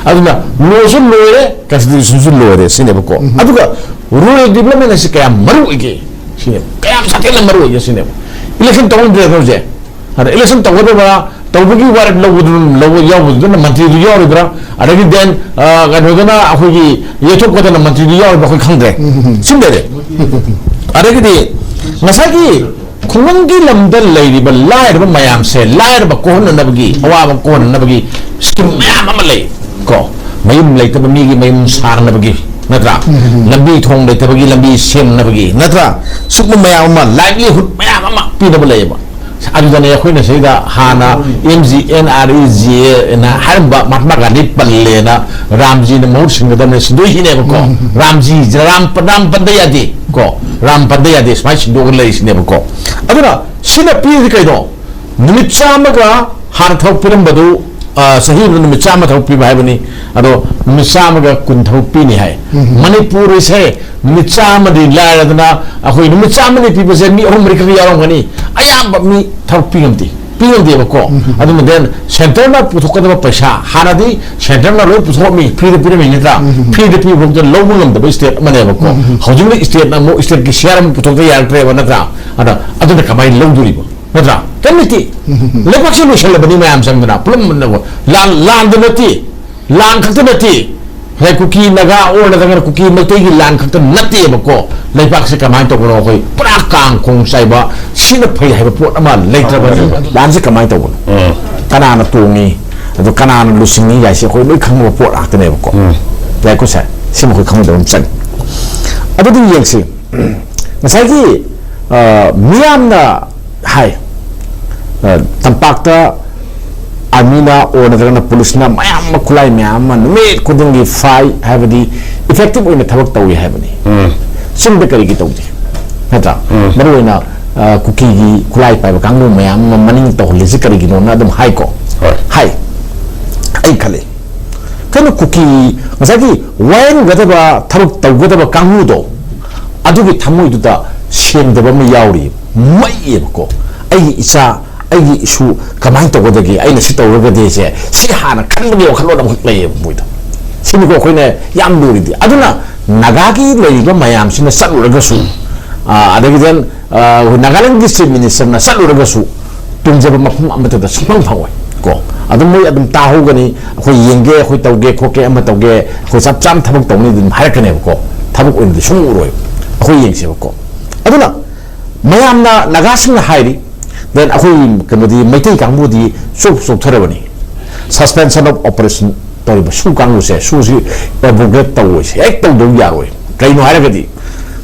ꯑꯗꯨꯅ ꯂꯣꯁꯨ ꯂꯣꯏꯔꯦ, ꯀꯟꯁꯇꯤꯇ꯭ꯌꯨꯁꯟꯁꯨ ꯂꯣꯏꯔꯦ ꯁꯤꯅꯦꯕꯀꯣ꯫ ꯑꯗꯨꯒ ꯔꯨꯔꯦꯜ ꯗꯤꯕꯂꯞꯃꯦꯟ ꯑꯁꯤ ꯀꯌꯥꯝ ꯃꯔꯨ ꯑꯣꯏꯒꯦ ꯁꯤꯅꯦꯕ, ꯀꯌꯥꯝ ꯁꯥꯊꯤꯅ ꯃꯔꯨ ꯑꯣꯏꯒꯦ ꯁꯤꯅꯦꯕ꯫ ꯏꯂꯦꯛꯁꯟ ꯇꯧꯅꯤꯡꯗ꯭ꯔꯦ ꯍꯧꯖꯤꯛ꯫ ꯑꯗ ꯏꯂꯦꯛꯁꯟ ꯇꯧꯒꯗꯕ, ꯇꯧꯕꯒꯤ ꯋꯥꯔꯦꯞ ꯂꯧꯕꯗꯨ, ꯂꯧꯕ ꯌꯥꯎꯕꯗꯨꯗꯅ ꯃꯟꯇ꯭ꯔꯤꯗꯨ ꯌꯥꯎꯔꯤꯕ꯭ꯔꯥ? ꯑꯗꯒꯤ then, ꯑ, ꯀꯩꯅꯣꯗꯅ ꯑꯩꯈꯣꯏꯒꯤ ꯌꯩꯊꯣꯛꯄꯗꯅ ꯃꯟꯇ꯭ꯔꯤꯗꯨ ꯌꯥꯎꯔꯤꯕ꯭ꯔꯥ? ꯑꯩꯈꯣꯏ ꯈꯪꯗ꯭ꯔꯦ꯫ ꯁꯤꯃ ꯂꯩꯔꯦ꯫ ꯑꯗꯒꯤꯗꯤ ꯉꯁꯥꯏꯒꯤ ꯈꯨꯡꯒꯪꯒꯤ ꯂꯝꯗ ꯂꯩꯔꯤꯕ ꯂꯥꯏꯔꯕ ꯃꯌꯥꯝꯁꯦ ꯂꯥꯏꯔꯕ ꯀꯣꯛꯍꯟꯅꯅꯕꯒꯤ, ꯑꯋꯥꯕ ꯀꯣꯛꯍꯟꯅꯅꯕꯒꯤ ꯁ꯭ꯀꯤꯝ ꯃꯌꯥꯝ ꯑꯃ ꯂꯩ ꯀꯣ꯫ ꯃꯌꯨꯝ ꯂꯩꯇꯕ ꯃꯤꯒꯤ ꯃꯌꯨꯝ ꯁꯥꯅꯕꯒꯤ, ꯅꯠꯇ꯭ꯔꯥ? ꯂꯝꯕꯤ ꯊꯣꯡ ꯂꯩꯇꯕꯒꯤ ꯂꯝꯕꯤ ꯁꯦꯝꯅꯕꯒꯤ, ꯅꯠꯇ꯭ꯔꯥ? ꯁꯤꯒꯨꯝꯕ ꯃꯌꯥꯝ ꯑꯃ, ꯂꯥꯏꯚꯂꯤꯍꯨꯗ ꯃꯌꯥꯝ ꯑꯃ ꯄꯤꯅꯕ ꯂꯩꯌꯦꯕ꯫ ꯑꯗꯨꯗꯅꯦ ꯑꯩꯈꯣꯏꯅ ꯁꯤꯗ ꯍꯥꯟꯅ M G N R E G ꯑꯦꯅ ꯍꯥꯏꯔꯝꯕ ꯃꯍꯥꯇꯃꯥ ꯒꯥꯟꯙꯤ ꯄꯜꯂꯦꯅ ꯔꯥꯝꯖꯤꯅ ꯃꯍꯨꯠ ꯁꯤꯟꯒꯗꯕꯅꯦ ꯁꯤꯟꯗꯣꯏꯁꯤꯅꯦꯕꯀꯣ꯫ ꯔꯥꯝꯖꯤ, ꯔꯥꯝ, ꯔꯥꯝ ꯄꯟꯗ ꯌꯥꯗꯦ ꯀꯣ, ꯔꯥꯝ ꯄꯟꯗ ꯌꯥꯗꯦ, ꯁꯨꯃꯥꯏꯅ ꯁꯤꯟꯗꯣꯛꯑꯒ ꯂꯩꯔꯤꯁꯤꯅꯦꯕꯀꯣ꯫ ꯑꯗꯨꯅ ꯁꯤꯅ ꯄꯤꯔꯤꯗꯤ ꯀꯩꯅꯣ? ꯅꯨꯃꯤꯠ ꯆꯥꯝꯃꯒ ꯍꯥꯟꯅ ꯊꯕꯛ ꯄꯤꯔꯝꯕꯗꯨ, ꯑ, ꯆꯍꯤ ꯑꯃꯗ ꯅꯨꯃꯤꯠ ꯆꯥꯝꯃ ꯊꯕꯛ ꯄꯤꯕ ꯍꯥꯏꯕꯅꯤ꯫ ꯑꯗꯣ ꯅꯨꯃꯤꯠ ꯆꯥꯝꯃꯒ ꯀꯨꯟ ꯊꯕꯛ ꯄꯤꯅꯤ ꯍꯥꯏ꯫ ꯃꯅꯤꯄꯨꯔꯁꯦ ꯅꯨꯃꯤꯠ ꯆꯥꯝꯃꯗꯤ ꯂꯥꯏꯔꯗꯅ, ꯑꯩꯈꯣꯏ ꯅꯨꯃꯤꯠ ꯆꯥꯝꯃꯅꯤ ꯄꯤꯕꯁꯦ ꯃꯤ ꯑꯍꯨꯝ ꯃꯔꯤ ꯈꯛꯇ ꯌꯥꯎꯔꯝꯒꯅꯤ, ꯑꯌꯥꯝꯕ ꯃꯤ ꯊꯕꯛ ꯄꯤ ꯉꯝꯗꯦ, ꯄꯤ ꯉꯝꯗꯦꯕꯀꯣ꯫ ꯑꯗꯨꯅ then centreꯅ ꯄꯨꯊꯣꯛꯀꯗꯕ ꯄꯩꯁꯥ, ꯍꯥꯟꯅꯗꯤ centreꯅ ꯂꯣꯏ ꯄꯨꯊꯣꯛꯑꯝꯃꯤ, freeꯗ ꯄꯤꯔꯝꯃꯤ ꯅꯠꯇ꯭ꯔꯥ? Freeꯗ ꯄꯤꯕ ꯐꯥꯎꯗ ꯂꯧꯕ ꯉꯝꯗꯕ state ꯑꯃꯅꯦꯕꯀꯣ꯫ ꯍꯧꯖꯤꯛꯅ stateꯅ ꯑꯃꯨꯛ stateꯀꯤ share ꯑꯃꯨꯛ ꯄꯨꯊꯣꯛꯇ ꯌꯥꯔꯛꯇ꯭ꯔꯦꯕ ꯅꯠꯇ꯭ꯔꯥ? ꯑꯗ ꯑꯗꯨꯅ ꯀꯃꯥꯏꯅ ꯂꯧꯗꯣꯔꯤꯕ? ꯅꯠꯇ꯭ꯔꯥ? ꯀꯔꯤꯝ ꯂꯩꯇꯦ꯫ ꯂꯩꯕꯥꯛꯁꯦ ꯂꯣꯏꯁꯜꯂꯕꯅꯤ ꯃꯌꯥꯝ ꯆꯪꯗꯅ ꯄꯨꯂꯞ꯫ ꯂꯥꯟ, ꯂꯥꯟꯗ ꯅꯠꯇꯦ, ꯂꯥꯟ ꯈꯛꯇ ꯅꯠꯇꯦ꯫ ꯉꯁꯥꯏ ꯀꯨꯀꯤ ꯅꯥꯒꯥ ꯑꯣꯔ ꯅꯠꯇ꯭ꯔꯒꯅ ꯀꯨꯀꯤ ꯃꯩꯇꯩꯒꯤ ꯂꯥꯟ ꯈꯛꯇ ꯅꯠꯇꯦꯕꯀꯣ꯫ ꯂꯩꯕꯥꯛꯁꯦ ꯀꯃꯥꯏꯅ ꯇꯧꯕꯅꯣ? ꯑꯩꯈꯣꯏ ꯄꯨꯔꯥ ꯀꯥꯡ ꯈꯣꯡ ꯆꯥꯏꯕ, ꯁꯤꯅ ꯐꯩ ꯍꯥꯏꯕ ꯄꯣꯠ ꯑꯃ ꯂꯩꯇ꯭ꯔꯕꯅꯤ꯫ ꯂꯥꯟꯁꯦ ꯀꯃꯥꯏꯅ ꯇꯧꯕꯅꯣ? ꯀꯅꯥꯅ ꯇꯣꯡꯉꯤ? ꯑꯗꯣ ꯀꯅꯥꯅ ꯂꯨꯆꯤꯡꯉꯤ ꯍꯥꯏꯁꯦ ꯑꯩꯈꯣꯏ ꯂꯣꯏ ꯈꯪꯕ ꯄꯣꯠ ꯉꯥꯛꯇꯅꯦꯕꯀꯣ꯫ ꯌꯥꯏꯀꯣ ꯁꯦ? ꯁꯤꯃ ꯑꯩꯈꯣꯏ ꯈꯪꯗꯕ ꯑꯃ ꯆꯪꯉꯤ꯫ ꯑꯗꯨꯗꯤ ꯌꯦꯡꯁꯤ꯫ ꯉꯁꯥꯏꯒꯤ, ꯑ, ꯃꯤꯌꯥꯝꯅ ꯍꯥꯏ, ꯑ, ꯇꯝꯄꯥꯛꯇ armyꯅ ꯑꯣꯔ ꯅꯠꯇ꯭ꯔꯒꯅ policeꯅ ꯃꯌꯥꯝ ꯑꯃ, ꯈꯨꯠꯂꯥꯏ ꯃꯌꯥꯝ ꯑꯃ ꯅꯨꯃꯤꯠ ꯈꯨꯗꯤꯡꯒꯤ ꯐꯥꯏ ꯍꯥꯏꯕꯗꯤ effective ꯑꯣꯏꯅ ꯊꯕꯛ ꯇꯧꯏ ꯍꯥꯏꯕꯅꯤ꯫ ꯆꯤꯡꯗ ꯀꯔꯤꯒꯤ ꯇꯧꯗꯦ? ꯅꯠꯇ꯭ꯔꯥ? ꯃꯔꯨꯑꯣꯏꯅ, ꯑ, ꯀꯨꯀꯤꯒꯤ ꯈꯨꯠꯂꯥꯏ ꯄꯥꯏꯕ ꯀꯥꯡꯕꯨ ꯃꯌꯥꯝ ꯑꯃ ꯃꯅꯤꯡ ꯇꯧꯍꯜꯂꯤꯁꯤ ꯀꯔꯤꯒꯤꯅꯣꯅ ꯑꯗꯨꯝ ꯍꯥꯏꯀꯣ꯫ ꯍꯣꯏ꯫ ꯍꯥꯏ꯫ ꯑꯩ ꯈꯜꯂꯤ꯫ ꯀꯩꯅꯣ ꯀꯨꯀꯤ, ꯉꯁꯥꯏꯒꯤ ꯋꯥꯌꯦꯟꯒꯗꯕ, ꯊꯕꯛ ꯇꯧꯒꯗꯕ ꯀꯥꯡꯕꯨꯗꯣ, ꯑꯗꯨꯒꯤ ꯊꯃꯣꯏꯗꯨꯗ ꯁꯦꯡꯗꯕ ꯑꯃ ꯌꯥꯎꯔꯤ꯫ ꯃꯩꯌꯦꯕꯀꯣ꯫ ꯑꯩꯒꯤ ꯏꯆꯥ, ꯑꯩꯒꯤ ꯏꯁꯨ ꯀꯃꯥꯏꯅ ꯇꯧꯒꯗꯒꯦ? ꯑꯩꯅ ꯁꯤ ꯇꯧꯔꯒꯗꯤꯁꯦ, ꯁꯤ ꯍꯥꯟꯅ ꯈꯟꯕꯒꯤ ꯋꯥꯈꯜꯂꯣꯟ ꯑꯃꯈꯛ ꯂꯩꯌꯦꯕ ꯃꯣꯏꯗ꯫ ꯁꯤꯅꯤꯀꯣ ꯑꯩꯈꯣꯏꯅ ꯌꯥꯝ ꯂꯨꯔꯤꯗꯤ꯫ ꯑꯗꯨꯅ ꯅꯥꯒꯥꯒꯤ ꯂꯩꯔꯤꯕ ꯃꯌꯥꯝꯁꯤꯅ ꯆꯠꯂꯨꯔꯒꯁꯨ, ꯑ, ꯑꯗꯒꯤ then, ꯑ, ꯅꯥꯒꯥꯂꯦꯟꯒꯤ chief ministerꯅ ꯆꯠꯂꯨꯔꯒꯁꯨ ꯇꯨꯝꯖꯕ ꯃꯐꯝ ꯑꯃꯠꯇꯗ ꯁꯨꯡꯐꯪ ꯐꯪꯉꯣꯏ ꯀꯣ꯫ ꯑꯗꯨꯝ ꯃꯣꯏ ꯑꯗꯨꯝ ꯇꯥꯍꯧꯒꯅꯤ, "ꯑꯩꯈꯣꯏ ꯌꯦꯡꯒꯦ, ꯑꯩꯈꯣꯏ ꯇꯧꯒꯦ, ꯈꯣꯠꯀꯦ, ꯑꯃ ꯇꯧꯒꯦ, ꯑꯩꯈꯣꯏ ꯆꯞ ꯆꯥꯅ ꯊꯕꯛ ꯇꯧꯅꯤ" ꯑꯗꯨꯝ ꯍꯥꯏꯔꯛꯀꯅꯦꯕꯀꯣ꯫ ꯊꯕꯛ ꯑꯣꯏꯅꯗꯤ ꯁꯨꯡ ꯎꯔꯣꯏ꯫ ꯑꯩꯈꯣꯏ ꯌꯦꯡꯁꯦꯕꯀꯣ꯫ ꯑꯗꯨꯅ ꯃꯌꯥꯝꯅ, ꯅꯥꯒꯥꯁꯤꯡꯅ ꯍꯥꯏꯔꯤ, then ꯑꯩꯈꯣꯏ ꯀꯩꯅꯣꯗꯤ, ꯃꯩꯇꯩ ꯀꯥꯡꯕꯨꯗꯤ ꯆꯣꯞ ꯆꯣꯞꯊꯔꯕꯅꯤ, suspension of operation ꯇꯧꯔꯤꯕ ꯁꯨ ꯀꯥꯡꯕꯨꯁꯦ, ꯁꯨꯁꯤ abrogate ꯇꯧꯔꯣꯏꯁꯦ, ꯍꯦꯛ ꯇꯧꯗꯧ ꯌꯥꯔꯣꯏ꯫ ꯀꯩꯅꯣ ꯍꯥꯏꯔꯒꯗꯤ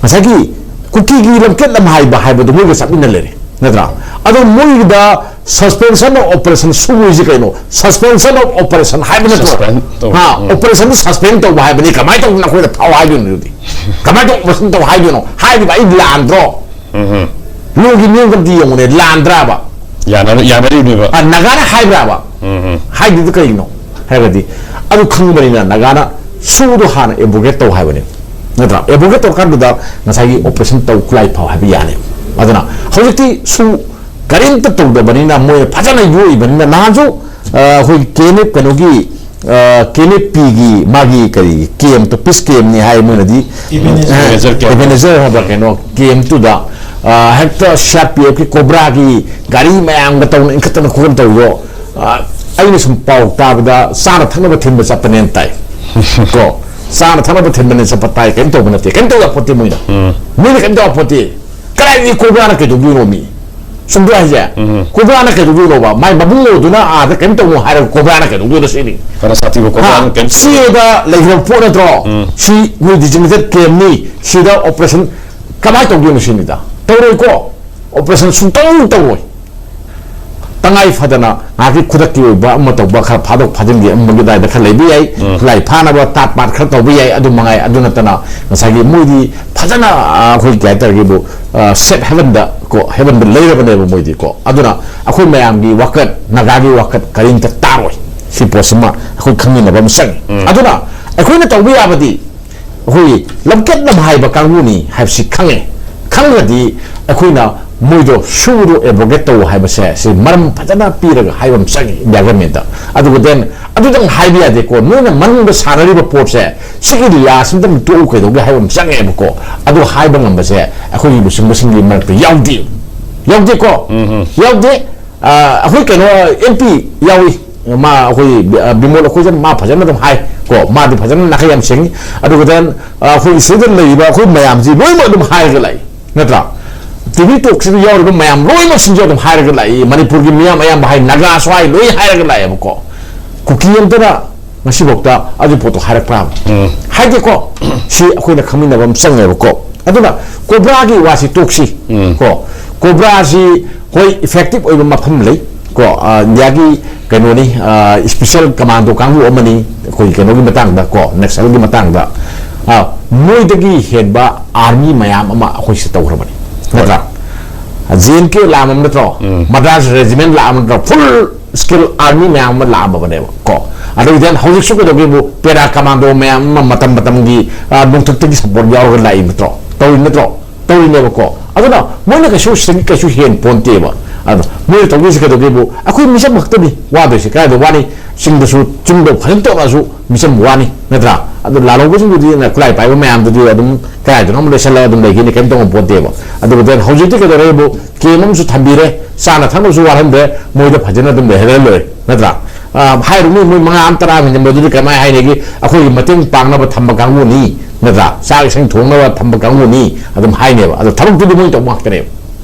ꯉꯁꯥꯏꯒꯤ ꯀꯨꯀꯤꯒꯤ ꯂꯝꯀꯦꯠ ꯂꯝꯍꯥꯏꯕ ꯍꯥꯏꯕꯗꯨ ꯃꯣꯏꯒ ꯆꯠꯃꯤꯟꯅ ꯂꯩꯔꯦ꯫ ꯅꯠꯇ꯭ꯔꯥ? ꯑꯗꯣ ꯃꯣꯏꯒꯤꯗ suspension of operation ꯁꯨ ꯍꯥꯏꯁꯦ ꯀꯩꯅꯣ? Suspension of operation ꯍꯥꯏꯕ ꯅꯠꯇ꯭ꯔꯣ? Suspend ꯇꯧꯕ. ꯍꯥ, ꯎꯝ꯫ Operation ꯗꯤ suspend ꯇꯧꯕ ꯍꯥꯏꯕꯅꯤ꯫ ꯀꯃꯥꯏꯅ ꯇꯧꯗꯅ ꯑꯩꯈꯣꯏꯗ ꯐꯥꯎ ꯍꯥꯏꯗꯣꯏꯅꯣ ꯑꯗꯨꯗꯤ? ꯀꯃꯥꯏꯅ ꯇꯧ operation ꯇꯧ ꯍꯥꯏꯗꯣꯏꯅꯣ? ꯍꯥꯏꯔꯤꯕ ꯑꯩ ꯂꯥꯟꯗ꯭ꯔꯣ? ꯎꯝ꯫ ꯂꯣꯒꯤ ꯅꯤꯌꯣꯝꯗ ꯑꯝꯇ ꯌꯦꯡꯉꯨꯅꯦ, ꯂꯥꯟꯗ꯭ꯔꯥꯕ? ꯌꯥꯅ-, ꯌꯥꯅꯔꯤꯕꯅꯦꯕ꯫ ꯑ, ꯅꯥꯒꯥꯅ ꯍꯥꯏꯕ꯭ꯔꯥꯕ? ꯎꯝ꯫ ꯍꯥꯏꯗ꯭ꯔꯤꯗꯨ ꯀꯩꯒꯤꯅꯣ ꯍꯥꯏꯔꯒꯗꯤ, ꯑꯗꯨ ꯈꯪꯕꯅꯤꯅ ꯅꯥꯒꯥꯅ ꯁꯨꯗꯣ ꯍꯥꯟꯅ abrogate ꯇꯧ ꯍꯥꯏꯕꯅꯦ, ꯅꯠꯇ꯭ꯔꯥ? Abrogate ꯇꯧꯔꯀꯥꯟꯗꯨꯗ ꯉꯁꯥꯏꯒꯤ operation ꯇꯧ ꯈꯨꯠꯂꯥꯏ ꯐꯥꯎ ꯍꯥꯏꯕ ꯌꯥꯅꯤ꯫ ꯑꯗꯨꯅ ꯍꯧꯖꯤꯛꯇꯤ ꯁꯨ ꯀꯔꯤꯝꯇ ꯇꯧꯗꯕꯅꯤꯅ ꯃꯣꯏꯅ ꯐꯖꯅ ꯌꯣꯛꯏꯕꯅꯤꯅ, ꯅꯍꯥꯟꯁꯨ, ꯑ, ꯑꯩꯈꯣꯏ ꯀꯦ ꯑꯦꯟ ꯑꯦꯐ ꯀꯩꯅꯣꯒꯤ, ꯑ, ꯀꯦ ꯑꯦꯟ ꯑꯦꯐ ꯄꯤꯒꯤ ꯃꯥꯒꯤ ꯀꯔꯤ camp ꯇꯣ, peace camp ꯅꯤ ꯍꯥꯏ ꯃꯣꯏꯅꯗꯤ꯫ Ebenezer꯫ Ebenezer camp꯫ Ebenezer ꯍꯥꯏꯕ ꯀꯩꯅꯣ camp ꯇꯨꯗ, ꯑ, ꯍꯦꯛꯇ ꯁꯤ ꯑꯥꯔ ꯄꯤ ꯑꯦꯐ ꯀꯤ ꯀꯣꯕ꯭ꯔꯥꯒꯤ ꯒꯥꯔꯤ ꯃꯌꯥꯝꯒ ꯇꯧꯅ ꯏꯟꯈꯠꯇꯅ ꯈꯣꯠꯇꯅ ꯇꯧꯕꯗꯣ, ꯑ, ꯑꯩꯅ ꯁꯨꯝ ꯄꯥꯎ ꯇꯥꯕꯗ ꯆꯥꯅ ꯊꯛꯅꯕ ꯊꯤꯟꯕ ꯆꯠꯄꯅꯦꯅ ꯇꯥꯏ꯫ ꯀꯣ, ꯆꯥꯅ ꯊꯛꯅꯕ ꯊꯤꯟꯕꯅꯦ ꯆꯠꯄ ꯇꯥꯏ, ꯀꯩꯝ ꯇꯧꯕ ꯅꯠꯇꯦ, ꯀꯩꯝ ꯇꯧ ꯌꯥꯄꯣꯠꯇꯦ ꯃꯣꯏꯅ꯫ ꯎꯝ꯫ ꯃꯣꯏꯅ ꯀꯩꯝ ꯇꯧ ꯌꯥꯄꯣꯠꯇꯦ꯫ ꯀꯗꯥꯏꯗꯒꯤ ꯀꯣꯕ꯭ꯔꯥꯅ ꯀꯩꯗꯧꯗꯣꯏꯅꯣ ꯃꯤ? ꯆꯨꯝꯗ꯭ꯔꯣ ꯍꯥꯏꯁꯦ? ꯎꯝ꯫ ꯀꯣꯕ꯭ꯔꯥꯅ ꯀꯩꯗꯧꯗꯣꯏꯅꯣꯕ? ꯃꯥꯏ ꯃꯕꯨꯡꯉꯣꯗꯨꯅ ꯑꯥꯗ ꯀꯩꯝ ꯇꯧꯅꯣ ꯍꯥꯏꯔꯒ ꯀꯣꯕ꯭ꯔꯥꯅ ꯀꯩꯗꯧꯗꯣꯏꯅꯣ ꯁꯤꯅꯤ? ꯐꯅ ꯁꯥꯊꯤꯕ ꯀꯣꯕ꯭ꯔꯥꯅ ꯍꯥ? ꯀꯩꯝ ꯇꯧꯗꯣꯏꯅꯣ? ꯁꯤꯗ ꯂꯩꯈ꯭ꯔꯕ ꯄꯣꯠ ꯅꯠꯇ꯭ꯔꯣ? ꯎꯝ꯫ ꯁꯤ ꯃꯣꯏ designated camp ꯅꯤ, ꯁꯤꯗ operation ꯀꯃꯥꯏꯅ ꯇꯧꯗꯣꯏꯅꯣ ꯁꯤꯅꯤꯗ? ꯇꯧꯔꯣꯏꯀꯣ? Operation ꯁꯨꯡꯇꯧ ꯇꯧꯔꯣꯏ꯫ ꯇꯉꯥꯏ ꯐꯗꯅ ꯉꯥꯏꯍꯥꯛꯀꯤ ꯈꯨꯗꯛꯀꯤ ꯑꯣꯏꯕ ꯑꯃ ꯇꯧꯕ, ꯈꯔ ꯐꯥꯗꯣꯛ ꯐꯥꯖꯤꯟꯒꯤ ꯑꯃꯒꯤ ꯑꯗꯨꯋꯥꯏꯗ ꯈꯔ ꯂꯩꯕ ꯌꯥꯏ, ꯎꯝ꯫ ꯈꯨꯠꯂꯥꯏ ꯐꯥꯅꯕ ꯇꯥꯠ ꯄꯥꯠ ꯈꯔ ꯇꯧꯕ ꯌꯥꯏ, ꯑꯗꯨ ꯃꯉꯥꯏ꯫ ꯑꯗꯨ ꯅꯠꯇꯅ ꯉꯁꯥꯏꯒꯤ ꯃꯣꯏꯗꯤ ꯐꯖꯅ, ꯑ, ꯑꯩꯈꯣꯏ ꯀꯩ ꯍꯥꯏꯇꯥꯔꯒꯦꯕꯨ, ꯑ, safe haven ꯗ ꯀꯣ, haven ꯗ ꯂꯩꯔꯕꯅꯦꯕ ꯃꯣꯏꯗꯤ ꯀꯣ꯫ ꯑꯗꯨꯅ ꯑꯩꯈꯣꯏ ꯃꯌꯥꯝꯒꯤ ꯋꯥꯀꯠ, ꯅꯥꯒꯥꯒꯤ ꯋꯥꯀꯠ ꯀꯔꯤꯝꯇ ꯇꯥꯔꯣꯏ꯫ ꯁꯤ ꯄꯣꯠꯁꯤꯃ ꯑꯩꯈꯣꯏ ꯈꯪꯃꯤꯟꯅꯕ ꯑꯃ ꯆꯪꯉꯤ꯫ ꯎꯝ꯫ ꯑꯗꯨꯅ ꯑꯩꯈꯣꯏꯅ ꯇꯧꯕ ꯌꯥꯕꯗꯤ ꯑꯩꯈꯣꯏꯒꯤ ꯂꯝꯀꯦꯠꯅꯕ ꯍꯥꯏꯕ ꯀꯥꯡꯕꯨꯅꯤ ꯍꯥꯏꯕꯁꯤ ꯈꯪꯉꯦ꯫ ꯈꯪꯉꯒꯗꯤ ꯑꯩꯈꯣꯏꯅ ꯃꯣꯏꯗꯣ ꯁꯨꯗꯣ abrogate ꯇꯧ ꯍꯥꯏꯕꯁꯦ ꯁꯤ ꯃꯔꯝ ꯐꯖꯅ ꯄꯤꯔꯒ ꯍꯥꯏꯕ ꯑꯃ ꯆꯪꯉꯤ India government ꯇ꯫ ꯑꯗꯨꯒ then ꯑꯗꯨꯗꯪ ꯍꯥꯏꯕ ꯌꯥꯗꯦꯀꯣ, ꯅꯣꯏꯅ ꯃꯅꯨꯡꯗ ꯁꯥꯟꯅꯔꯤꯕ ꯄꯣꯠꯁꯦ ꯁꯤꯒꯤ ꯂꯤꯂꯥꯁꯤꯗ ꯑꯃꯨꯛ ꯇꯣꯛꯎ ꯀꯩꯗꯧꯒꯦ ꯍꯥꯏꯕ ꯑꯃ ꯆꯪꯉꯦꯕꯀꯣ꯫ ꯑꯗꯨ ꯍꯥꯏꯕ ꯉꯝꯕꯁꯦ ꯑꯩꯈꯣꯏꯒꯤ ꯂꯨꯆꯤꯡꯕꯁꯤꯡꯒꯤ ꯃꯔꯛꯇ ꯌꯥꯎꯗꯦ, ꯌꯥꯎꯗꯦꯀꯣ? ꯎꯝ, ꯎꯝ꯫ ꯌꯥꯎꯗꯦ꯫ ꯑ, ꯑꯩꯈꯣꯏ ꯀꯩꯅꯣ ꯑꯦꯝ ꯄꯤ ꯌꯥꯎꯏ, ꯃꯥ ꯑꯩꯈꯣꯏ ꯕꯤ-, ꯑ, ꯕꯤꯃꯣꯜ ꯑꯩꯈꯣꯏꯁꯦ ꯃꯥ ꯐꯖꯅ ꯑꯗꯨꯝ ꯍꯥꯏ ꯀꯣ, ꯃꯥꯗꯤ ꯐꯖꯅ ꯅꯥꯈꯩ ꯌꯥꯝ ꯁꯦꯡꯉꯤ꯫ ꯑꯗꯨꯒ then, ꯑ, ꯑꯩꯈꯣꯏ ꯁꯤꯗ ꯂꯩꯔꯤꯕ ꯑꯩꯈꯣꯏ ꯃꯌꯥꯝꯁꯤ ꯂꯣꯏꯅꯃꯛ ꯑꯗꯨꯝ ꯍꯥꯏꯔꯒ ꯂꯥꯛꯏ, ꯅꯠꯇ꯭ꯔꯥ? ꯇꯤ ꯚꯤ ꯇꯣꯛꯁꯤꯗ ꯌꯥꯎꯔꯤꯕ ꯃꯌꯥꯝ ꯂꯣꯏꯅꯃꯛꯁꯤꯡꯁꯨ ꯑꯗꯨꯝ ꯍꯥꯏꯔꯒ ꯂꯥꯛꯏ, ꯃꯅꯤꯄꯨꯔꯒꯤ ꯃꯤꯌꯥꯝ ꯑꯌꯥꯝꯕ ꯍꯥꯏ, ꯅꯥꯒꯥꯁꯨ ꯍꯥꯏ, ꯂꯣꯏ ꯍꯥꯏꯔꯒ ꯂꯥꯛꯑꯦꯕꯀꯣ꯫ ꯀꯨꯀꯤ ꯑꯝꯇꯅ ꯉꯁꯤꯐꯥꯎꯗ ꯑꯗꯨ ꯄꯣꯠꯇꯣ ꯍꯥꯏꯔꯛꯄ꯭ꯔꯥ? ꯎꯝ꯫ ꯍꯥꯏꯗꯦꯀꯣ꯫ ꯁꯤ ꯑꯩꯈꯣꯏꯅ ꯈꯪꯃꯤꯟꯅꯕ ꯑꯃ ꯆꯪꯉꯦꯕꯀꯣ꯫ ꯑꯗꯨꯅ ꯀꯣꯕ꯭ꯔꯥꯒꯤ ꯋꯥꯁꯤ ꯇꯣꯛꯁꯤ꯫ ꯎꯝ꯫ ꯀꯣ, ꯀꯣꯕ꯭ꯔꯥꯁꯤ ꯍꯣꯏ, ꯏꯐꯦꯛꯇꯤꯚ ꯑꯣꯏꯕ ꯃꯐꯝ ꯂꯩ ꯀꯣ꯫ ꯑ, ꯏꯟꯗꯤꯌꯥꯒꯤ ꯀꯩꯅꯣꯅꯤ, ꯑ, ꯏꯁꯄꯤꯁꯦꯜ ꯀꯃꯥꯟꯗꯣ ꯀꯥꯡꯕꯨ ꯑꯃꯅꯤ, ꯑꯩꯈꯣꯏꯒꯤ ꯀꯩꯅꯣꯒꯤ ꯃꯇꯥꯡꯗ ꯀꯣ, ꯅꯛꯁꯜꯒꯤ ꯃꯇꯥꯡꯗ꯫ ꯑ, ꯃꯣꯏꯗꯒꯤ ꯍꯦꯟꯕ ꯑꯥꯔꯃꯤ ꯃꯌꯥꯝ ꯑꯃ ꯑꯩꯈꯣꯏꯁꯤ ꯇꯧꯈ꯭ꯔꯕꯅꯤ, ꯅꯠꯇ꯭ꯔꯥ? ꯖꯦ ꯑꯦꯟ ꯀꯦ ꯂꯥꯛꯑꯝꯃꯕ ꯅꯠꯇ꯭ꯔꯣ? ꯎꯝ꯫ ꯃꯗ꯭ꯔꯥꯁ ꯔꯦꯖꯤꯃꯦꯟ ꯂꯥꯛꯑꯝꯃꯕ ꯅꯠꯇ꯭ꯔꯣ? ꯐꯨꯜ ꯁ꯭ꯀꯤꯜ ꯑꯥꯔꯃꯤ ꯃꯌꯥꯝ ꯑꯃ ꯂꯥꯛꯑꯝꯃꯕꯅꯦꯕ ꯀꯣ꯫ ꯑꯗꯨꯒ then ꯍꯧꯖꯤꯛꯁꯨ ꯀꯩꯗꯧꯒꯦꯕꯨ, ꯄꯦꯔꯥ ꯀꯃꯥꯟꯗꯣ ꯃꯌꯥꯝ ꯑꯃ ꯃꯇꯝ ꯃꯇꯝꯒꯤ, ꯑ, ꯅꯣꯡꯊꯛꯇꯒꯤ ꯁꯄꯣꯔꯠ ꯌꯥꯎꯔꯒ ꯂꯥꯛꯏ ꯅꯠꯇ꯭ꯔꯣ? ꯇꯧꯔꯤ ꯅꯠꯇ꯭ꯔꯣ? ꯇꯧꯔꯤꯅꯦꯕꯀꯣ꯫ ꯑꯗꯨꯅ ꯃꯣꯏꯅ ꯀꯩꯁꯨ ꯁꯤꯗꯒꯤ ꯀꯩꯁꯨ ꯍꯦꯟ ꯄꯣꯟꯇꯦꯕ꯫ ꯑꯗꯣ ꯃꯣꯏꯅ ꯇꯧꯗꯣꯏꯁꯦ ꯀꯩꯗꯧꯒꯦꯕꯨ, ꯑꯩꯈꯣꯏ ꯃꯤꯆꯝ ꯈꯛꯇꯅꯤ ꯋꯥꯗꯣꯏꯁꯦ꯫ ꯀꯗꯥꯏꯗ ꯋꯥꯅꯤ? ꯆꯤꯡꯗꯁꯨ, ꯆꯤꯡꯗ ꯐꯖꯅ ꯇꯧꯔꯛꯑꯁꯨ ꯃꯤꯆꯝ ꯋꯥꯅꯤ, ꯅꯠꯇ꯭ꯔꯥ? ꯑꯗꯣ ꯂꯥꯜꯍꯧꯕꯁꯤꯡꯗꯨꯗꯤ, ꯈꯨꯠꯂꯥꯏ ꯄꯥꯏꯕ ꯃꯌꯥꯝꯗꯨꯗꯤ ꯑꯗꯨꯝ ꯀꯗꯥꯏꯗꯅꯣ ꯑꯃ ꯂꯩꯁꯜꯂꯒ ꯑꯗꯨꯝ ꯂꯩꯈꯤꯅꯤ, ꯀꯩꯝ ꯇꯧꯉꯝ ꯄꯣꯟꯇꯦꯕ꯫ ꯑꯗꯨꯒ then ꯍꯧꯖꯤꯛꯇꯤ ꯀꯩꯗꯧꯔꯦꯕꯨ, ꯀꯦꯝ ꯑꯃꯁꯨ ꯊꯝꯕꯤꯔꯦ, ꯆꯥꯅ ꯊꯛꯅꯕꯁꯨ ꯋꯥꯠꯍꯟꯗ꯭ꯔꯦ, ꯃꯣꯏꯗ ꯐꯖꯅ ꯑꯗꯨꯝ ꯂꯩꯍꯜꯂ ꯂꯣꯏꯔꯦ, ꯅꯠꯇ꯭ꯔꯥ? ꯑ, ꯍꯥꯏꯔꯨꯅꯨ, ꯃꯣꯏ ꯃꯉꯥ ꯑꯃ, ꯇꯔꯥ ꯑꯃ ꯍꯦꯟꯖꯟꯕꯗꯨꯗꯤ ꯀꯃꯥꯏꯅ ꯍꯥꯏꯅꯒꯦ? ꯑꯩꯈꯣꯏꯒꯤ ꯃꯇꯦꯡ ꯄꯥꯡꯅꯕ ꯊꯝꯕ ꯀꯥꯡꯕꯨꯅꯤ, ꯅꯠꯇ꯭ꯔꯥ? ꯆꯥꯛ ꯏꯁꯤꯡ ꯊꯣꯡꯅꯕ ꯊꯝꯕ ꯀꯥꯡꯕꯨꯅꯤ ꯑꯗꯨꯝ ꯍꯥꯏꯅꯦꯕ꯫ ꯑꯗꯣ ꯊꯕꯛꯇꯨꯗꯤ ꯃꯣꯏ ꯇꯧꯕ ꯉꯥꯛꯇꯅꯦꯕ꯫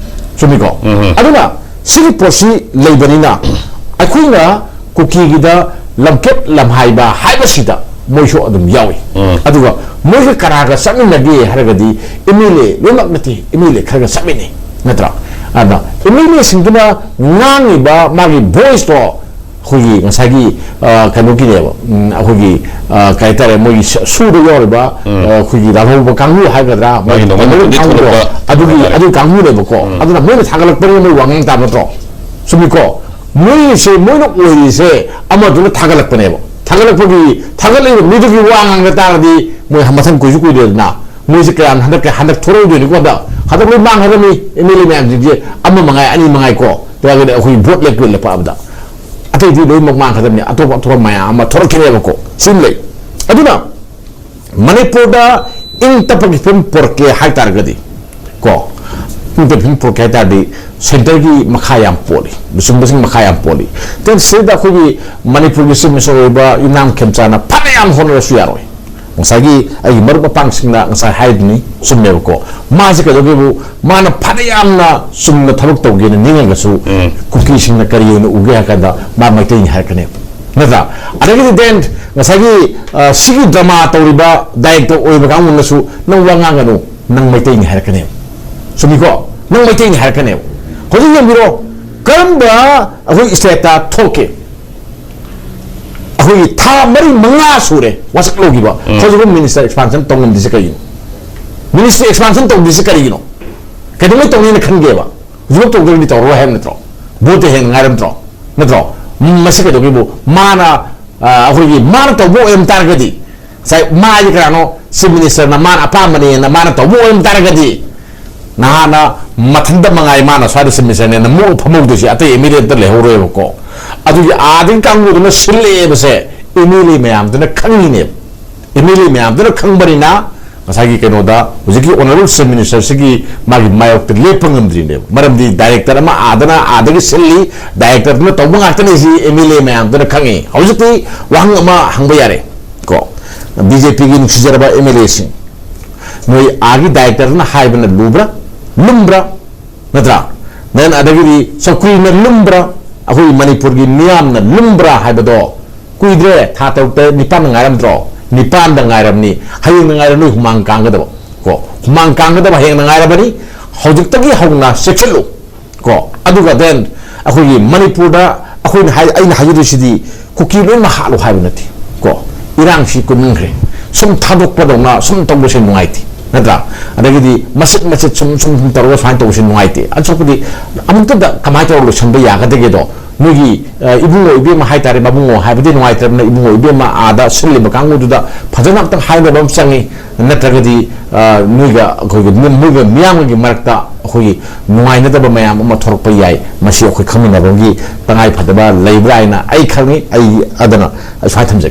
ꯆꯨꯝꯃꯤꯀꯣ? ꯎꯝ꯫ ꯑꯗꯨꯅ ꯁꯤꯒꯤ ꯄꯣꯠꯁꯤ ꯂꯩꯕꯅꯤꯅ, ꯑꯩꯈꯣꯏꯅ ꯀꯨꯀꯤꯒꯤꯗ ꯂꯝꯀꯦꯠ ꯂꯝꯍꯥꯏꯕ ꯍꯥꯏꯕꯁꯤꯗ ꯃꯣꯏꯁꯨ ꯑꯗꯨꯝ ꯌꯥꯎꯏ꯫ ꯎꯝ꯫ ꯑꯗꯨꯒ ꯃꯣꯏꯒ ꯀꯅꯥꯒ ꯆꯠꯃꯤꯟꯅꯒꯦ ꯍꯥꯏꯔꯒꯗꯤ, ꯑꯦꯝ ꯑꯦꯜ ꯑꯦ ꯂꯣꯏꯅꯃꯛ ꯅꯠꯇꯦ, ꯑꯦꯝ ꯑꯦꯜ ꯑꯦ ꯈꯔꯒ ꯆꯠꯃꯤꯟꯅꯩ, ꯅꯠꯇ꯭ꯔꯥ? ꯑꯗ ꯑꯦꯝ ꯑꯦꯜ ꯑꯦꯁꯤꯡꯗꯨꯅ ꯉꯥꯡꯉꯤꯕ ꯃꯥꯒꯤ ꯚꯣꯏꯁꯇꯣ ꯑꯩꯈꯣꯏꯒꯤ ꯉꯁꯥꯏꯒꯤ, ꯑ, ꯀꯩꯅꯣꯒꯤꯅꯦꯕ, ꯎꯝ, ꯑꯩꯈꯣꯏꯒꯤ, ꯑ, ꯀꯩ ꯍꯥꯏꯇꯥꯔꯦ, ꯃꯣꯏꯒꯤ ꯁ-, ꯁꯨꯗ ꯌꯥꯎꯔꯤꯕ, ꯎꯝ꯫ ꯑ, ꯑꯩꯈꯣꯏꯒꯤ ꯂꯥꯜꯍꯧꯕ ꯀꯥꯡꯕꯨ ꯍꯥꯏꯒꯗ꯭ꯔꯥ, ꯃꯥꯒꯤ ꯃꯣꯏ ꯅꯣꯡꯃꯩ ꯀꯥꯡꯕꯨꯗꯣ, ꯃꯇꯨꯡꯗꯤ ꯊꯣꯛꯂꯛꯄ ꯑꯗꯨꯒꯤ, ꯍꯥꯏꯇꯥꯔꯦ꯫ ꯑꯗꯨ ꯀꯥꯡꯕꯨꯅꯦꯕꯀꯣ꯫ ꯎꯝ꯫ ꯑꯗꯨꯅ ꯃꯣꯏꯅ ꯊꯥꯒꯠꯂꯛꯄꯅꯤꯅ ꯃꯣꯏ ꯋꯥꯉꯥꯡ ꯇꯥꯕ ꯅꯠꯇ꯭ꯔꯣ? ꯆꯨꯝꯃꯤꯀꯣ? ꯃꯣꯏꯁꯦ, ꯃꯣꯏꯅ ꯑꯣꯏꯔꯤꯁꯦ ꯑꯃꯗꯨꯅ ꯊꯥꯒꯠꯂꯛꯄꯅꯦꯕ꯫ ꯊꯥꯒꯠꯂꯛꯄꯒꯤ, ꯊꯥꯒꯠꯂꯛꯏꯕ ꯃꯤꯗꯨꯒꯤ ꯋꯥ ꯉꯥꯡꯅ ꯇꯥꯔꯗꯤ ꯃꯣꯏ ꯃꯊꯪ ꯀꯨꯏꯁꯨ ꯀꯨꯏꯗꯦꯗꯅ꯫ ꯃꯣꯏꯁꯦ ꯀꯌꯥꯝ ꯍꯟꯗꯛ, ꯍꯟꯗꯛ ꯊꯣꯔꯛꯑꯣꯏꯗꯣꯏꯅꯤꯀꯣ? ꯍꯟꯗꯛ, ꯍꯟꯗꯛ ꯂꯣꯏ ꯃꯥꯡꯈ꯭ꯔꯗꯕꯅꯤ, ꯑꯦꯝ ꯑꯦꯜ ꯑꯦ ꯃꯌꯥꯝꯁꯤꯡꯁꯦ꯫ ꯑꯃ ꯃꯉꯥꯏ, ꯑꯅꯤ ꯃꯉꯥꯏꯀꯣ, ꯀꯩꯅꯣ ꯑꯩꯈꯣꯏ ꯚꯣꯠ ꯂꯦꯞꯄ ꯂꯦꯞꯄꯛꯑꯕꯗ ꯑꯇꯩꯗꯤ ꯂꯣꯏꯅꯃꯛ ꯃꯥꯡꯈ꯭ꯔꯗꯕꯅꯤ, ꯑꯇꯣꯞ ꯑꯇꯣꯞꯄ ꯃꯌꯥꯝ ꯑꯃ ꯊꯣꯔꯛꯈꯤꯅꯦꯕꯀꯣ꯫ ꯁꯤ ꯑꯃ ꯂꯩ꯫ ꯑꯗꯨꯅ ꯃꯅꯤꯄꯨꯔꯗ ꯏꯪ ꯇꯞꯄꯒꯤ ꯐꯤꯕꯝ ꯄꯨꯔꯛꯀꯦ ꯍꯥꯏ ꯇꯥꯔꯒꯗꯤ ꯀꯣ, ꯏꯪ ꯇꯞꯄꯒꯤ ꯐꯤꯕꯝ ꯄꯨꯔꯛꯀꯦ ꯍꯥꯏ ꯇꯥꯔꯗꯤ ꯁꯦꯟꯇꯔꯒꯤ ꯃꯈꯥ ꯌꯥꯝ ꯄꯣꯜꯂꯤ, ꯂꯨꯆꯤꯡꯕꯁꯤꯡ ꯃꯈꯥ ꯌꯥꯝ ꯄꯣꯜꯂꯤ꯫ ꯇꯦꯟ ꯁꯤꯗ ꯑꯩꯈꯣꯏꯒꯤ ꯃꯅꯤꯄꯨꯔꯒꯤ ꯆꯤꯐ ꯃꯤꯅꯤꯁꯇꯔ ꯑꯣꯏꯕ ꯌꯨꯝꯅꯥꯝ ꯈꯦꯝꯆꯥꯅ ꯐꯅ ꯌꯥꯝ ꯍꯣꯠꯅꯔꯁꯨ ꯌꯥꯔꯣꯏ꯫ ꯉꯁꯥꯏꯒꯤ ꯑꯩꯒꯤ ꯃꯔꯨꯞ ꯃꯄꯥꯡꯁꯤꯡꯅ ꯉꯁꯥꯏ ꯍꯥꯏꯗꯨꯅꯤ, ꯆꯨꯝꯃꯦꯕꯀꯣ꯫ ꯃꯥꯁꯦ ꯀꯩꯗꯧꯒꯦꯕꯨ, ꯃꯥꯅ ꯐꯅ ꯌꯥꯝꯅ ꯆꯨꯝꯅ ꯊꯕꯛ ꯇꯧꯒꯦꯅ ꯅꯤꯡꯉꯒꯁꯨ, ꯎꯝ꯫ ꯀꯨꯀꯤꯁꯤꯡꯅ ꯀꯔꯤ ꯑꯣꯏꯅ ꯎꯒꯦ ꯍꯥꯏ ꯀꯥꯟꯗ ꯃꯥ ꯃꯩꯇꯩꯅꯤ ꯍꯥꯏꯔꯛꯀꯅꯦꯕ, ꯅꯠꯇ꯭ꯔꯥ? ꯑꯗꯒꯤꯗꯤ then ꯉꯁꯥꯏꯒꯤ, ꯑ, ꯁꯤꯒꯤ ꯗ꯭ꯔꯃꯥ ꯇꯧꯔꯤꯕ ꯗꯥꯏꯔꯦꯛꯇꯔ ꯑꯣꯏꯕ ꯀꯥꯡꯕꯨꯅꯁꯨ ꯅꯪ ꯋꯥ ꯉꯥꯡꯒꯅꯨ, ꯅꯪ ꯃꯩꯇꯩꯅꯤ ꯍꯥꯏꯔꯛꯀꯅꯦꯕ꯫ ꯆꯨꯝꯃꯤꯀꯣ? ꯅꯪ ꯃꯩꯇꯩꯅꯤ ꯍꯥꯏꯔꯛꯀꯅꯦꯕ꯫ ꯍꯧꯖꯤꯛ ꯌꯦꯡꯕꯤꯔꯣ, ꯀꯔꯝꯕ ꯑꯩꯈꯣꯏ ꯁ꯭ꯇꯦꯠꯇ ꯊꯣꯛꯀꯦ? ꯑꯩꯈꯣꯏꯒꯤ ꯊꯥ ꯃꯔꯤ ꯃꯉꯥ ꯁꯨꯔꯦ ꯋꯥꯁꯛ ꯂꯧꯈꯤꯕ꯫ ꯎꯝ꯫ ꯍꯧꯖꯤꯛꯐꯥꯎ ꯃꯤꯅꯤꯁꯇꯔ ꯑꯦꯛꯁꯄꯥꯟꯁꯟ ꯇꯧꯉꯝꯗ꯭ꯔꯤꯁꯦ ꯀꯔꯤꯒꯤꯅꯣ? ꯃꯤꯅꯤꯁꯇꯔ ꯑꯦꯛꯁꯄꯥꯟꯁꯟ ꯇꯧꯗ꯭ꯔꯤꯁꯦ ꯀꯔꯤꯒꯤꯅꯣ? ꯀꯩꯗꯧꯉꯩ ꯇꯧꯅꯤꯅ ꯈꯟꯒꯦꯕ? ꯍꯧꯖꯤꯛꯐꯥꯎ ꯇꯧꯗ꯭ꯔꯒꯗꯤ ꯇꯧꯔꯔꯣꯏ ꯍꯥꯏꯕ ꯅꯠꯇ꯭ꯔꯣ? ꯚꯣꯠꯇ ꯍꯦꯟꯅ ꯉꯥꯏꯔꯝꯗ꯭ꯔꯣ? ꯅꯠꯇ꯭ꯔꯣ? ꯎꯝ, ꯃꯁꯤ ꯀꯩꯗꯧꯒꯦꯕꯨ? ꯃꯥꯅ, ꯑ, ꯑꯩꯈꯣꯏꯒꯤ ꯃꯥꯅ ꯇꯧꯕ ꯑꯣꯏꯔꯝ ꯇꯥꯔꯒꯗꯤ, ꯉꯁꯥꯏ ꯃꯥꯁꯦ ꯀꯅꯥꯅꯣ? ꯆꯤꯐ ꯃꯤꯅꯤꯁꯇꯔꯅ ꯃꯥꯅ ꯑꯄꯥꯝꯕꯅꯦꯅ ꯃꯥꯅ ꯇꯧꯕ ꯑꯣꯏꯔꯝ ꯇꯥꯔꯒꯗꯤ, ꯅꯍꯥꯟꯅ ꯃꯊꯟꯇ ꯃꯉꯥꯏ ꯃꯥꯅ ꯁ꯭ꯋꯥꯏꯗ ꯆꯤꯐ ꯃꯤꯅꯤꯁꯇꯔꯅꯦꯅ ꯃꯣꯛ ꯐꯝꯍꯧꯗꯣꯏꯁꯦ, ꯑꯇꯩ ꯑꯦꯝ ꯑꯦꯜ ꯑꯦ ꯑꯝꯇ ꯂꯩꯍꯧꯔꯣꯏꯕꯀꯣ꯫ ꯑꯗꯨꯒꯤ ꯑꯥꯗꯒꯤ ꯀꯥꯡꯕꯨꯗꯨꯅ ꯁꯤꯜꯂꯛꯑꯦꯕꯁꯦ ꯑꯦꯝ ꯑꯦꯜ ꯑꯦ ꯃꯌꯥꯝꯗꯨꯅ ꯈꯪꯉꯤꯅꯦꯕ꯫ ꯑꯦꯝ ꯑꯦꯜ ꯑꯦ ꯃꯌꯥꯝꯗꯨꯅ ꯈꯪꯕꯅꯤꯅ ꯉꯁꯥꯏꯒꯤ ꯀꯩꯅꯣꯗ ꯍꯧꯖꯤꯛꯀꯤ ꯑꯣꯅꯔꯦꯕꯜ ꯆꯤꯐ ꯃꯤꯅꯤꯁꯇꯔꯁꯤꯒꯤ ꯃꯥꯒꯤ ꯃꯥꯌꯣꯛꯇ ꯂꯦꯞꯄ ꯉꯝꯗ꯭ꯔꯤꯅꯦꯕ꯫ ꯃꯔꯝꯗꯤ ꯗꯥꯏꯔꯦꯛꯇꯔ ꯑꯃ ꯑꯥꯗꯅ ꯑꯥꯗꯒꯤ ꯁꯤꯜꯂꯤ, ꯗꯥꯏꯔꯦꯛꯇꯔꯗꯨꯅ ꯇꯧꯕ ꯉꯥꯛꯇꯅꯤ ꯁꯤ ꯑꯦꯝ ꯑꯦꯜ ꯑꯦ ꯃꯌꯥꯝꯗꯨꯅ ꯈꯪꯉꯤ꯫ ꯍꯧꯖꯤꯛꯇꯤ ꯋꯥꯍꯪ ꯑꯃ ꯍꯪꯕ ꯌꯥꯔꯦ ꯀꯣ, ꯕꯤ ꯖꯦ ꯄꯤꯒꯤ ꯅꯨꯡꯁꯤꯖꯔꯕ ꯑꯦꯝ ꯑꯦꯜ ꯑꯦꯁꯤꯡ, ꯅꯣꯏ ꯑꯥꯒꯤ ꯗꯥꯏꯔꯦꯛꯇꯔꯗꯨꯅ ꯍꯥꯏꯕꯅ ꯂꯨꯕ꯭ꯔꯥ, ꯂꯨꯝꯕ꯭ꯔꯥ? ꯅꯠꯇ꯭ꯔꯥ? ꯅꯪ ꯑꯗꯒꯤꯗꯤ ꯆꯧꯀ꯭ꯔꯤꯅ ꯂꯨꯝꯕ꯭ꯔꯥ, ꯑꯩꯈꯣꯏ ꯃꯅꯤꯄꯨꯔꯒꯤ ꯃꯤꯌꯥꯝꯅ ꯂꯨꯝꯕ꯭ꯔꯥ ꯍꯥꯏꯕꯗꯣ ꯀꯨꯏꯗ꯭ꯔꯦ, ꯊꯥ ꯇꯔꯨꯛꯇ ꯅꯤꯄꯥꯟꯗ ꯉꯥꯏꯔꯝꯗ꯭ꯔꯣ? ꯅꯤꯄꯥꯟꯗ ꯉꯥꯏꯔꯕꯅꯤ, ꯍꯌꯦꯡꯗ ꯉꯥꯏꯔ ꯅꯣꯏ ꯍꯨꯃꯥꯡ ꯀꯥꯡꯒꯗꯕ ꯀꯣ, ꯍꯨꯃꯥꯡ ꯀꯥꯡꯒꯗꯕ ꯍꯌꯦꯡꯗ ꯉꯥꯏꯔꯕꯅꯤ꯫ ꯍꯧꯖꯤꯛꯇꯒꯤ ꯍꯧꯅ ꯆꯦꯛꯁꯤꯜꯂꯨ ꯀꯣ꯫ ꯑꯗꯨꯒ then ꯑꯩꯈꯣꯏꯒꯤ ꯃꯅꯤꯄꯨꯔꯗ ꯑꯩꯈꯣꯏꯅ ꯍꯥꯏ-, ꯑꯩꯅ ꯍꯥꯏꯖꯗꯣꯏꯁꯤꯗꯤ ꯀꯨꯀꯤ ꯂꯣꯏꯅꯃꯛ ꯍꯥꯠꯂꯨ ꯍꯥꯏꯕ ꯅꯠꯇꯦ ꯀꯣ꯫ ꯏꯔꯥꯡꯁꯤ ꯀꯨꯏꯃꯟꯈ꯭ꯔꯦ, ꯁꯨꯝ ꯊꯥꯗꯣꯛꯄꯗꯧꯅ ꯁꯨꯝ ꯇꯧꯕꯁꯦ ꯅꯨꯡꯉꯥꯏꯇꯦ, ꯅꯠꯇ꯭ꯔꯥ? ꯑꯗꯒꯤꯗꯤ ꯃꯆꯤꯠ ꯃꯆꯤꯠ ꯁꯨꯝ ꯁꯨꯝ ꯁꯨꯝ ꯇꯧꯔꯒ ꯁꯨꯃꯥꯏꯅ ꯇꯧꯕꯁꯦ ꯅꯨꯡꯉꯥꯏꯇꯦ꯫ ꯑꯁꯣꯛꯄꯗꯤ ꯑꯃꯨꯛꯇꯗ ꯀꯃꯥꯏꯅ ꯇꯧꯔꯒ ꯂꯣꯏꯁꯤꯟꯕ ꯌꯥꯒꯗꯒꯦꯗꯣ? ꯅꯣꯏꯒꯤ, ꯑ, ꯏꯕꯨꯡꯉꯣ ꯏꯕꯦꯝꯃ ꯍꯥꯏꯇꯥꯔꯦ, ꯃꯕꯨꯡꯉꯣ ꯍꯥꯏꯕꯗꯤ ꯅꯨꯡꯉꯥꯏꯇ꯭ꯔꯕꯅꯤꯅ, ꯏꯕꯨꯡꯉꯣ ꯏꯕꯦꯝꯃ ꯑꯥꯗ ꯁꯤꯜꯂꯤꯕ ꯀꯥꯡꯕꯨꯗꯨꯗ ꯐꯖꯅ ꯑꯝꯇꯪ ꯍꯥꯏꯅꯕ ꯑꯃ ꯆꯪꯉꯤ꯫ ꯅꯠꯇ꯭ꯔꯒꯗꯤ, ꯑ, ꯅꯣꯏꯒ ꯑꯩꯈꯣꯏꯒꯤ ꯃꯤ-, ꯃꯣꯏꯒ ꯃꯤꯌꯥꯝꯒꯤ ꯃꯔꯛꯇ ꯑꯩꯈꯣꯏꯒꯤ ꯅꯨꯡꯉꯥꯏꯅꯗꯕ ꯃꯌꯥꯝ ꯑꯃ ꯊꯣꯛꯂꯛꯄ ꯌꯥꯏ꯫ ꯃꯁꯤ ꯑꯩꯈꯣꯏ ꯈꯪꯃꯤꯟꯅꯕꯒꯤ ꯇꯉꯥꯏ ꯐꯗꯕ ꯂꯩꯕ꯭ꯔꯥ ꯍꯥꯏꯅ ꯑꯩ ꯈꯪꯉꯤ꯫ ꯑꯩ ꯑꯗꯨꯅ ꯁ꯭ꯋꯥꯏ ꯊꯝꯖꯒꯦ꯫